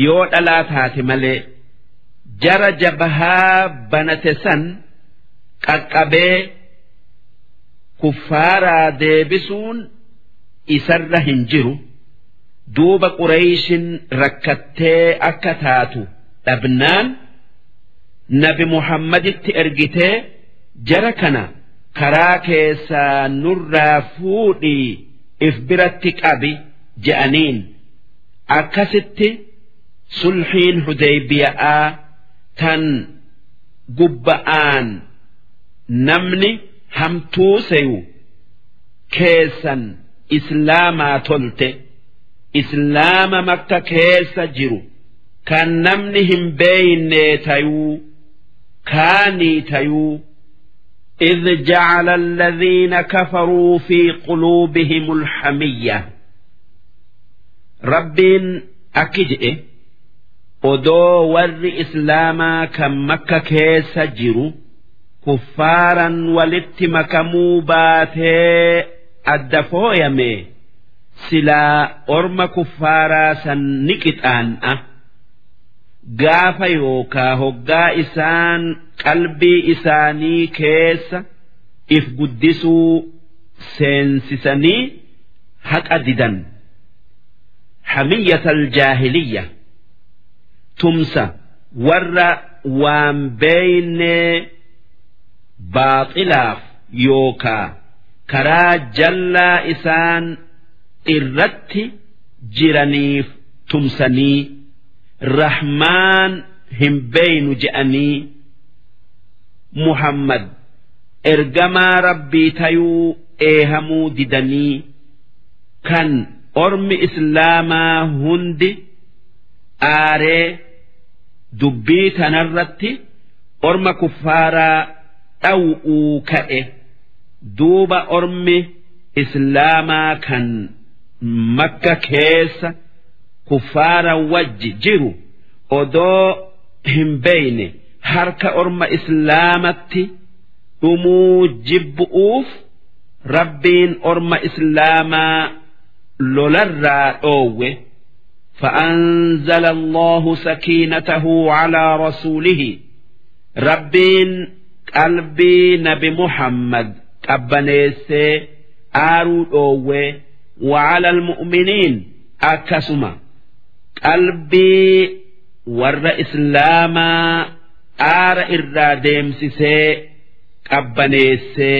yoo dhalaa taate malee, jara jabahaa banate san qaqqabee kuffaaraa deebisuun isarra hin jiru. Duuba Qureeyshin rakkattee akka taatu dhabnaan Nabi Muhammaditti ergitee, jara kana karaa keessaa nurraa fuudhii if biratti qabi je'aniin. Akkasitti sulhiin Hudeybiya'aa tan gubba'aan namni hamtuu seyu keessan islaamaa tolte. Islaama Makka keessa jiru kan namni hin beeyne tayuu kaanii tayuu. إذ جعل الذين كفروا في قلوبهم الحمية. ربين أكجئ odoo warri islaamaa kan Makka keessa jiru kuffaaran walitti makamuu baatee adda fooyame, silaa orma kuffaaraa san ni qixaan'a. Gaafa yookaa hoggaa isaan qalbii isaanii keessa if guddisuu seensisanii haqa didan, hamiyyata aljaahiliyya, tumsa warra waan beeynee baaxilaaf yookaa karaa jallaa isaan irratti jiraniif tumsanii, rahmaan hin beeynu je'anii, Muhammad ergamaa Rabbii tayuu eehamuu didanii, kan ormi islaamaa hundi aaree dubbii tanarratti orma kuffaaraa dhaw'uu ka'e. Duuba ormi islaamaa kan Makka keessa kuffaara wajji jiru odoo hin beeyne harka orma islaamatti dhumuu jibbu'uuf Rabbiin orma islaamaa lolarraa dhoowwe. فأنزل الله سكينته على رسوله. ربين قلبي نبي محمد qabbaneessee aaruu dhoowwe. وعلى المؤمنين, akkasuma qalbii warra islaamaa aara irraa deemsisee qabbaneessee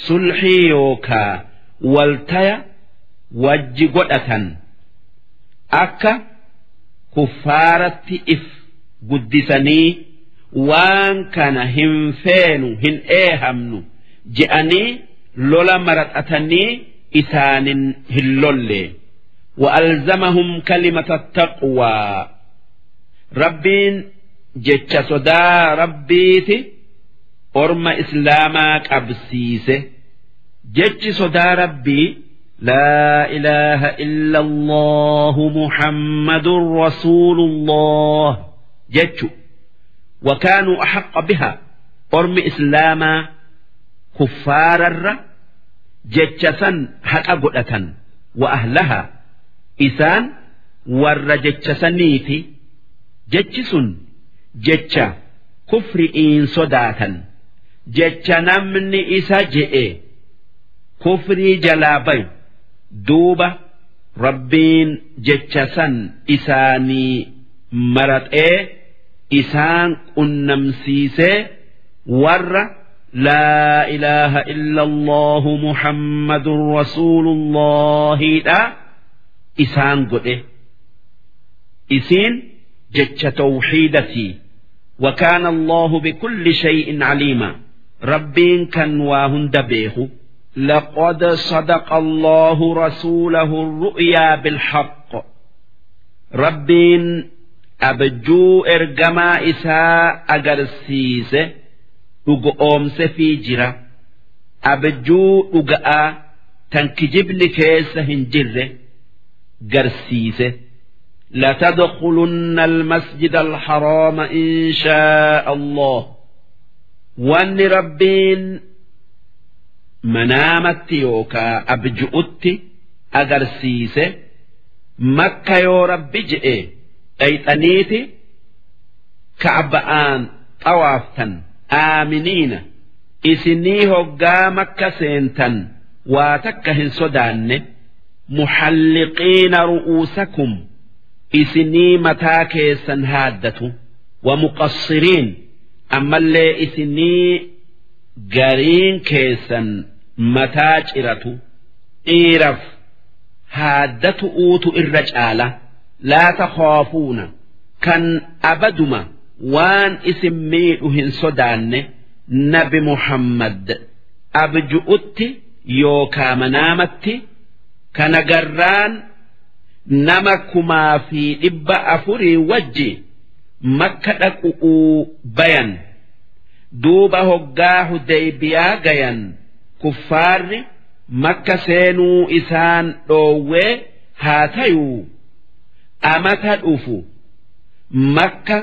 sulhii yookaa waltaya wajji godhatan, akka kuffaaratti if guddisanii waan kana hin feenu, hin eehamnu je'anii lola maraxatanii isaanin hin lolle. وألزمهم كلمة التقوى. ربين jecha sodaa Rabbiiti orma islaamaa qabsiise. Jechi sodaa Rabbii لا إله إلا الله محمد رسول الله jechu. وكانوا أحق بها. Ormi islaamaa kuffaararra jecha san haqa godhatan. وأهلها, isaan warra jecha saniiti. Jechi sun Jecha kufri'iin sodaatan, jecha namni isa je'e kufrii jalaa bayu. Duuba Rabbiin jecha san isaanii maraxee isaan qunnamsiisee warra laa ilaaha illa Allahu Muhammadun rasuulullahiidha isaan godhe. Isiin jecha tawxiidatii. وكان الله بكل شيء عليما، ربين كان واهند بيه. لقد صدق الله رسوله الرؤيا بالحق، ربين أبجو إرجما إساء أجرسيس أقوم في جرا أبجو أقا تنكجبن كيس هنجر جرسيس. لتدخلن المسجد الحرام إن شاء الله. وأن ربين منامت يوكا أبجؤت أجرسيس مكة يو ربي جئ أيتنيتي كعبآن طوافتا آمنين إسني هقا مكة سينتا واتكهن سدان محلقين رؤوسكم إسني متاكيسا هادة ومقصرين أما اللي إسني قرين كيسا متاجرة إيرف هادة أوت الرجالة لا تخافون كان أبدما وان اسمي سدان نبي محمد أبجؤت يوكا منامت كان قران nama 4,400 wajji Makka dhaquu bayan. Duuba hoggaa Hudaybiyaa gayan kuffaarri Makka seenuu isaan dhoowwee haa tayuu amata dhufu Makka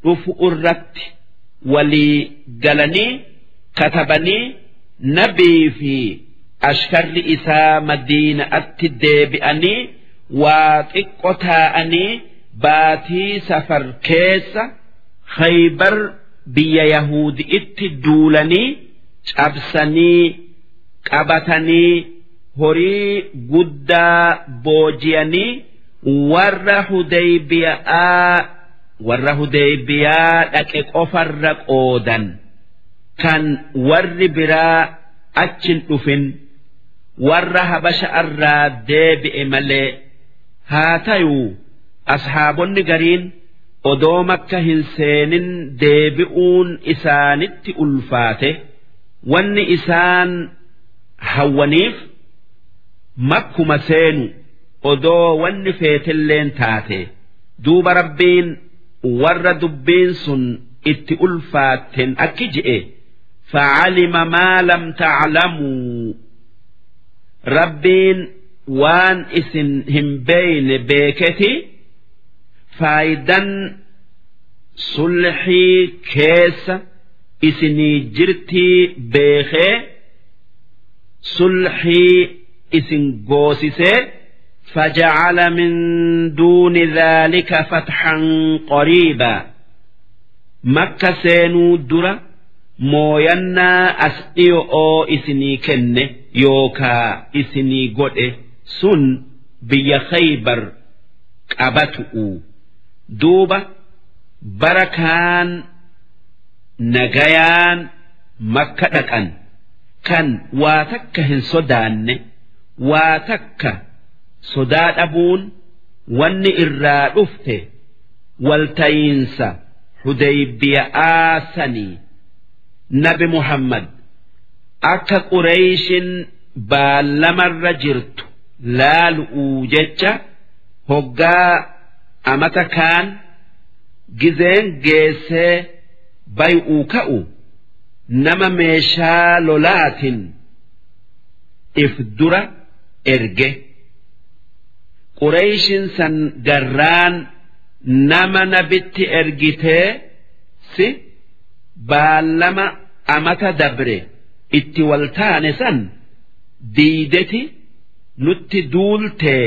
dhufu irratti walii galanii katabanii nabii fi ashkarri isaa Madiinaatti deebi'anii waa xiqqoo taa'anii baatii safar keessa Khaybar biyya Yahudiitti duulanii cabsanii qabatanii horii guddaa booji'anii warra Hudaybiyaa dhaqe qofarra qoodan kan warri biraa achin dhufin warra Habasha irraa deebi'e malee. Haa tayuu ashaabonni gariin odoo Makka hin seenin deebi'uun isaanitti ulfaate. Wanni isaan hawwaniif makkuma seenu odoo wanni feetilleen taate. Duuba Rabbiin warra dubbiin sun itti ulfaatten akki je'e fa'alima maa lam ta'lamuu, Rabbiin waan isin hin beeyne beeketi faayidan sulhii keessa isinii jirtii beekee sulhii isin goosisee. فجعل من دون ذلك فتحا قريبا. مكة سينو درة موينا أسئيو أو إسني كنه يوكا إسني قده سن بيا خيبر قبتؤ. دوبة بركان نجيان مكة دكان كان واتكهن صدان واتك sodaa dhabuun wanni irraa dhufte walta'iinsa Hudaybiyaa sanii. Nabi Muhammad akka Qureyshin baallamarra jirtu laalu'uu jecha hoggaa amata kaan gizeen geessee bay'uu ka'u nama meeshaa lolaatin if dura erge. Qureyshin san garraan nama nabitti ergitee si baallama amata dabre itti waltaane san diideti nutti duultee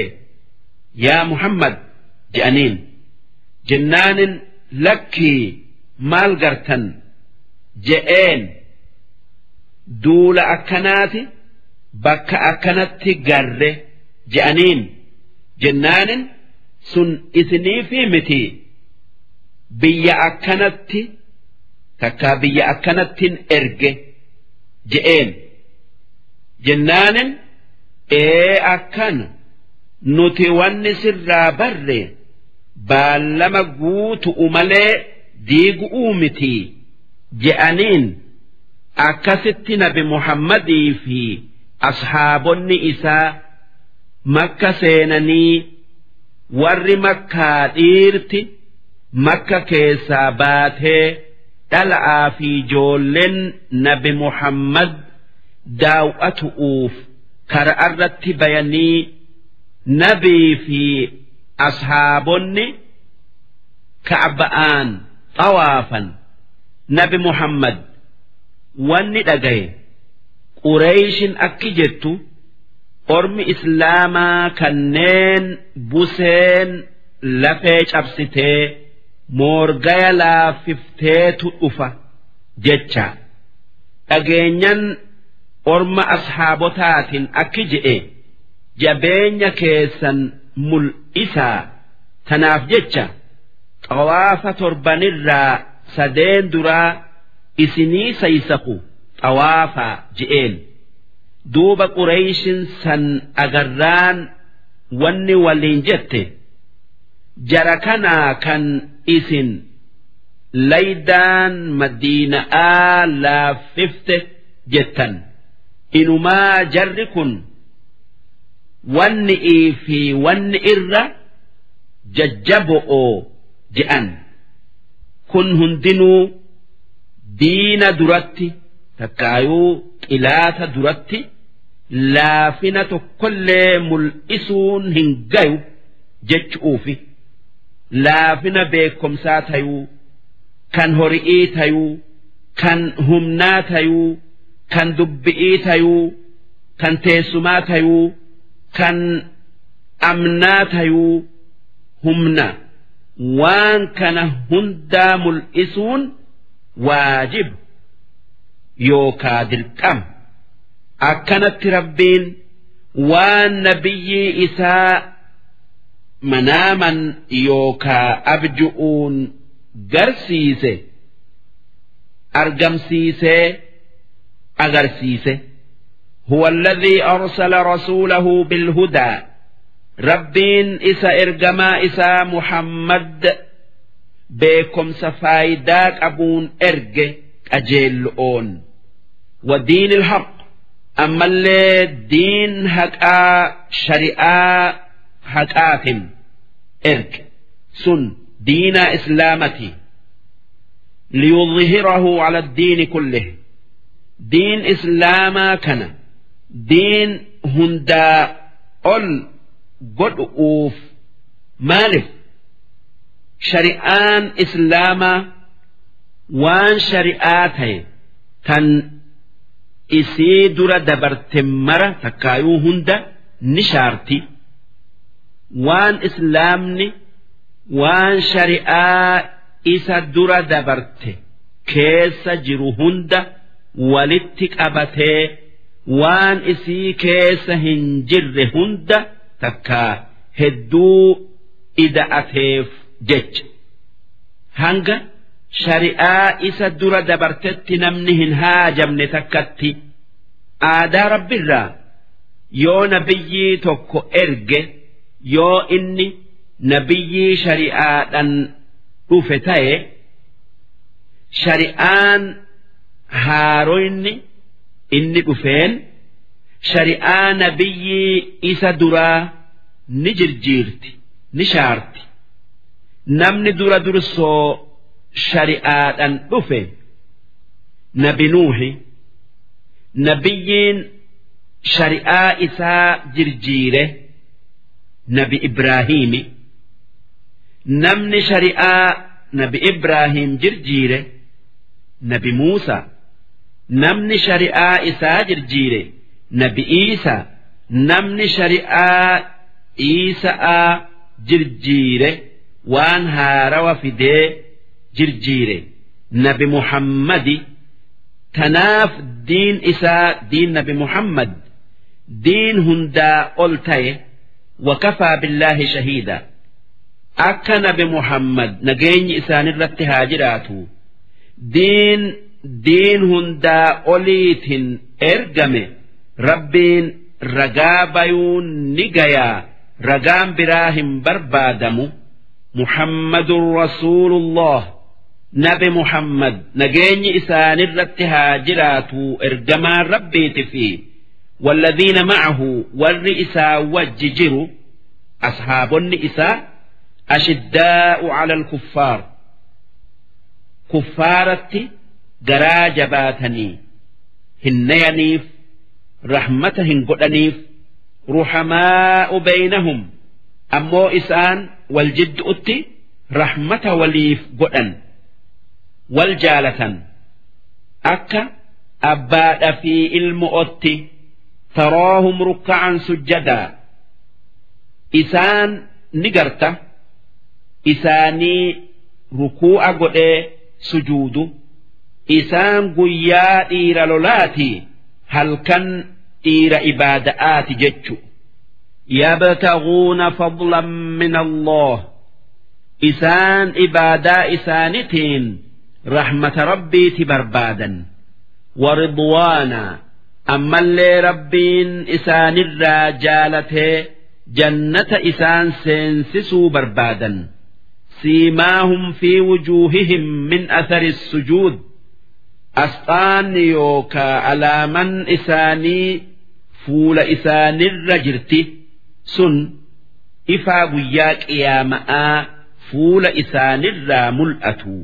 yaa Muhammad je'aniin. Jennaanin lakkii Maal gartan je'een? Duula akkanaati bakka akkanatti garre je'aniin. Jennaanin sun isiniifi miti, biyya akkanatti takkaa biyya akkanattin erge je'een. Jennaanin ee akkana nuti wanni sirraa barre baallama guutu'u malee diigu'uu miti je'aniin. Akkasitti Nabi Muhammadii fi ashaabonni isaa Makka seenanii, warri Makkaa dhiirti Makka keessaa baatee dhala'aa fi ijoolleen Nabi Muhammad daaw'atu'uuf kara irratti bayanii, nabii fi ashaabonni Ka'ba'aan xawaafan. Nabi Muhammad wanni dhagaye, Qureeshin akki jettu, ormi Islaamaa kanneen buseen lafee cabsitee moorgaya laaffifteetu dhufa jecha dhageenyan. Orma ashaabotaatiin akki je'e: jabeenya keessan mul'isaa, tanaaf jecha xawaafa torbanirraa sadeen duraa isinii saysaku xawaafaa je'een. Duuba Qureeshin san agarraan wanni waliin jette: jara kanaa kan isin laydaan Madiina'aa laaffifte jettan, inumaa jarri kun wanni fi wanni irra jajjabo'oo je'an. Kun hundinuu diina duratti takkaayuu xilaata duratti laafina tokkollee mul'isuun hin gayu jechuufi, laafina beekumsaa tayuu, kan hori'ii tayuu, kan humnaa tayuu, kan dubbi'ii tayuu, kan teessumaa tayuu, kan amnaa tayuu, humna waan kana hundaa mul'isuun waajib yookaa dirqama. Akkanatti Rabbiin waan nabiyyii isaa manaaman yookaa abju'uun garsiise argamsiisee agarsiise. هو الذي أرسل رسوله بالهدى, Rabbiin isa ergamaa isaa Muhammad beekumsa faayidaa qabuun erge, qajeello'oon, ودين الحق, ammallee diin haqaa, shari'aa haqaatin erge, sun diinaa Islaamati. ليظهره على الدين كله, diin Islaamaa kana diin hundaa ol godhu'uuf. Maalif? Shari'aan Islaamaa waan shari'aa ta'e tan isii dura dabarte mara takkaayuu hunda ni shaarti. Waan Islaamni waan shari'aa isa dura dabarte keessa jiru hunda walitti qabatee, waan isii keessa hin jirre hunda takkaa hedduu ida'ateef jecha, hanga shari'aa isa dura dabartetti namni hin haajamne takkatti. Aadaa Rabbirraa yoo nabiyyii tokko erge, yoo inni nabiyyii shari'aadhaan dhufe ta'e, shari'aan haaroyni inni dhufeen shari'aa nabiyyii isa duraa ni jirjiirti, ni shaarti. Namni dura dursoo shari'aadhaan dhufe Nabi Nuuhi. Nabiyyiin shari'aa isaa jirjiire Nabi Ibraahiimi. Namni shari'aa Nabi Ibraahim jirjiire Nabi Muusaa. Namni shari'aa isaa jirjiire Nabi Iisaa. Namni shari'aa Iisaa jirjiire, waan haarawa fidee jirjiire, Nabi Muhammadi. Tanaaf diin isaa diin Nabi Muhammad diin hundaa ol ta'e. Wakafaa billaahi shahiida. Akka Nabi Muhammad nageenyi isaanirratti haa jiraatu diin hundaa oliitiin ergame Rabbiin ragaa bayuun ni gayaa, ragaan biraa hin barbaadamu. Muhammadun Rasuulullah, Nabi Muhammad nageenyi isaanirratti haa jiraatu ergamaan Rabbiiti fi walladhiina ma'ahu, warri isaa wajji jiru, ashaabonni isaa, ashiddaa'u 'ala al-kuffaar, kuffaaratti garaa jabaatanii hin nayaniif, rahmata hin godhaniif. Ruhamaa'u baynahum, ammoo isaan wal jiddu'utti rahmata waliif godhan, wal jaalatan akka abbaadha fi ilmo'otti. Taraahum rukka'an sujjadaa, isaan ni garta isaanii rukuu'a godhee sujuudu. Isaan guyyaa dhiira lolaati, halkan dhiira ibaada'aati jechu. Yabtaguuna fadlan min Allah, isaan ibaadaa isaanitiin rahmata Rabbiiti barbaadan, waridwaana, ammallee Rabbiin isaanirraa jaalatee jannata isaan seensisuu barbaadan. Siimaahum fi wujuuhihim min athari sujuud, asxaan yookaa alaaman isaanii fuula isaanirra jirti sun ifaa guyyaa qiyaama'aa fuula isaanirraa mul'atu,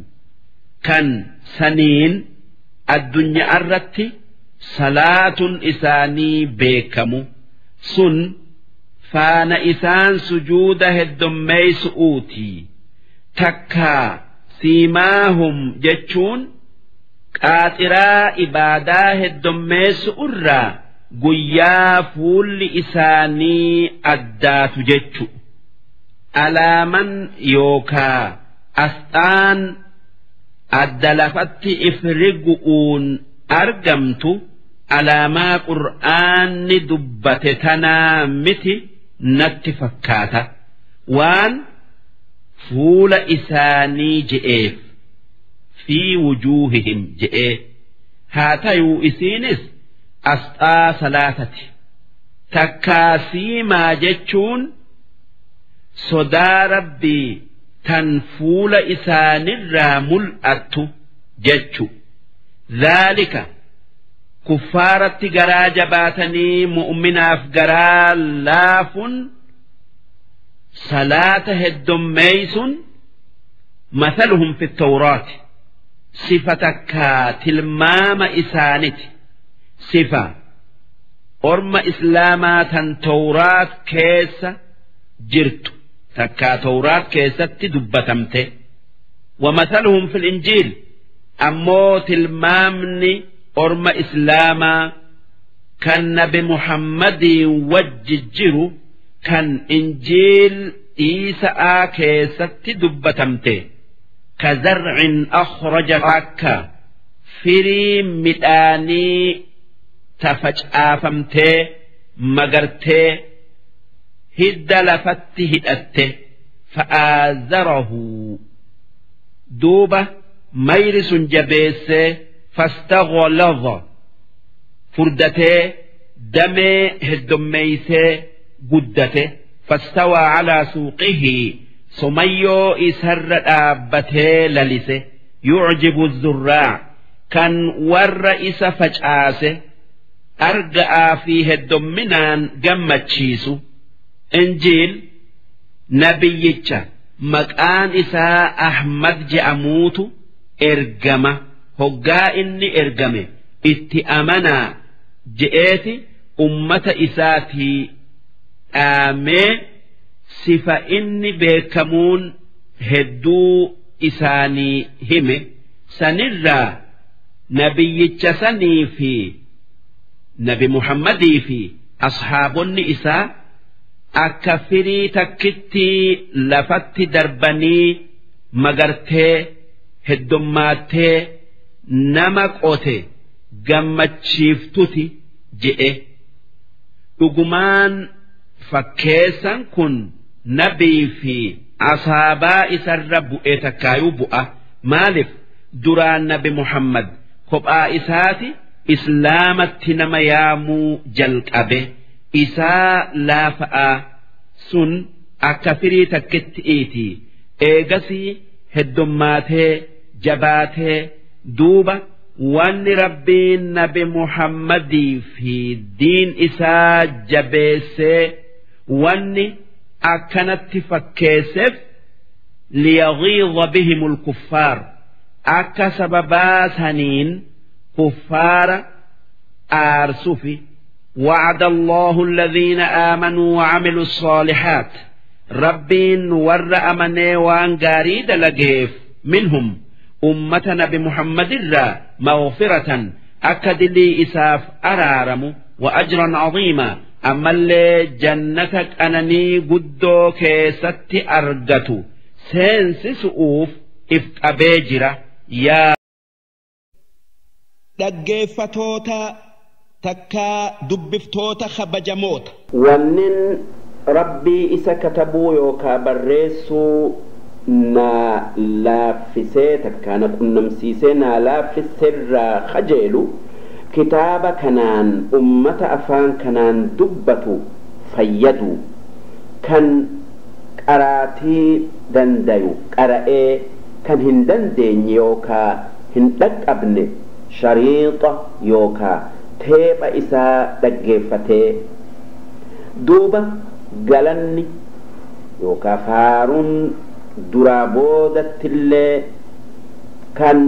kan saniin addunyaarratti salaatun isaanii beekamu sun faana isaan sujuuda heddommeeysu'uuti. Takkaa siimaahum jechuun qaaxiraa ibaadaa heddommeessu irraa guyyaa fuulli isaanii addaatu jechu. Alaaman yookaa asxaan adda lafatti ifrigu'uun argamtu alaamaa Qur'aanni dubbate tanaa miti natti fakkaata, waan fuula isaanii je'eef, fi wujuuhihim je'ee. Haa tayuu isiinis asxaa salaatati. Takkaa siimaa jechuun sodaa Rabbii tan fuula isaanirraa mul'attu jechu. Dhaalika kuffaaratti garaa jabaatanii mu'minaaf garaa laafun, salaata heddommeeysun, mathaluhum fi tawraati, sifa takkaa tilmaama isaaniti, sifa orma islaamaa tan Tawraat keessa jirtu takkaa Tawraat keessatti dubbatamte. ومثلهم في الإنجيل، ammoo tilmaamni orma islaamaa kan Nabi Muhammadii wajji jiru kan Injiil Iisa'aa keessatti dubbatamte, كزرع أخرج, akka firii midhaanii tafacaafamtee magartee hidda lafatti hidhatte. فآزره, duuba mayri sun jabeessee, فاستغلظ, furdatee damee heddommeeysee guddate. فاستوى على سوقه, somayyoo isarra dhaabbatee lalise. يعجب الزراع, kan warra isa facaase arga'aa fi heddomminaan gammachiisu. Injiil nabiyyicha maqaan isaa Ahmad je'amuutu ergama. Hoggaa inni ergame itti amanaa je'eeti ummata isaatii dhaamee, sifa inni beekamuun hedduu isaanii hime. Sanirraa nabiyyicha sanii fi Nabi Muhammadii fi ashaabonni isaa akka firii takkitti lafatti darbanii magartee Heddommaattee nama qote gammachiiftuti je'e. Dhugumaan fakkeessan kun nabii fi asaabaa isarra bu'e takkaayuu bu'a. Maalif duraan Nabi Muhammad kophaa isaati islaamatti nama yaamuu jalqabe? Isaa laafa'aa sun akka firii takkitti'iiti. Eegasii heddommaatee jabaatee, duuba wanni Rabbiin Nabi Muhammadii fi diin isaa jabeessee wanni akkanatti fakkeesseef, liyaghiiza bihimul kuffaar, akka sababaa saniin kuffaara aarsufi. وعد الله الذين آمنوا وعملوا الصالحات، ربين ور أمني وان غاري دلقيف، منهم أمة نبي محمد الرا، مغفرة أكد لي إساف أرارم، وأجرا عظيما، أما اللي جنتك أنني قدو كيست أرقتو سينسسؤوف إف أبيجرة يا Dhaggeeffatoota takkaa dubbiftoota kabajamoota. Wannin Rabbii isa katabuu yookaa barreessuu naa laaffisee takkaa na qunnamsiisee naa laaffiserraa kajeelu kitaaba kanaan ummata afaan kanaan dubbatu fayyadu, kan qaraatii dandayu qara'ee, kan hin dandeenye yookaa hin dhaqqabne shariixa yookaa teepha isaa dhaggeeffatee. Duuba galanni yookaa faaruun duraa boodattillee kan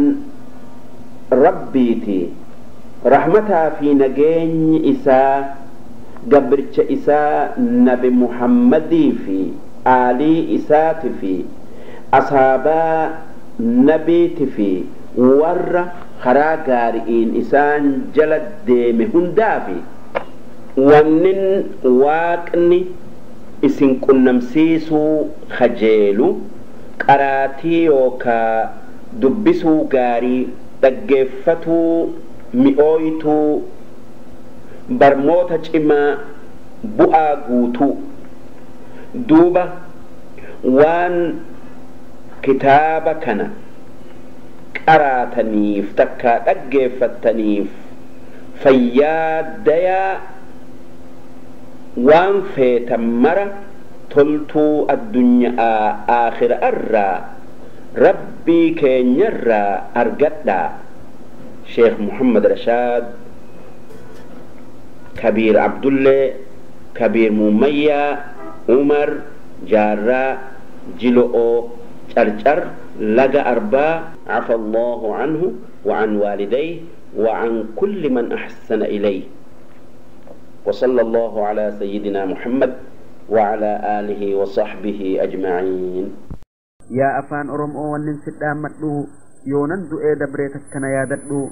Rabbiiti. Rahmataa fi nageenyi isaa gabricha isaa Nabi Muhammadii fi aalii isaati fi asaabaa nabiiti fi warra karaa gaari'iin isaan jala deeme hundaafi. Wannin Waaqni isin qunnamsiisuu kajeelu qaraatii yookaa dubbisuu gaarii, dhaggeeffatuu mi'ooytuu, barmoota cimaa bu'aa guutuu. Duuba waan kitaaba kana qaraataniif takkaa dhaggeeffattaniif fayyaa dayaa. Waan feetan mara toltuu addunyaa aakhira irraa Rabbii keenyarraa argadhaa. Sheekh Muhammad Rashaad Kabiir Abdullee Kabiir Muummayyaa Umar Jaarraa Jilo'oo Carcar Laga Arbaa. عفى الله عنه وعن والديه وعن كل من أحسن إليه، وصلى الله على سيدنا محمد وعلى آله وصحبه أجمعين. Yaa afaan Oromoo, wannin si dhaammadhu yoonan du'ee dabree takkana yaadadhu.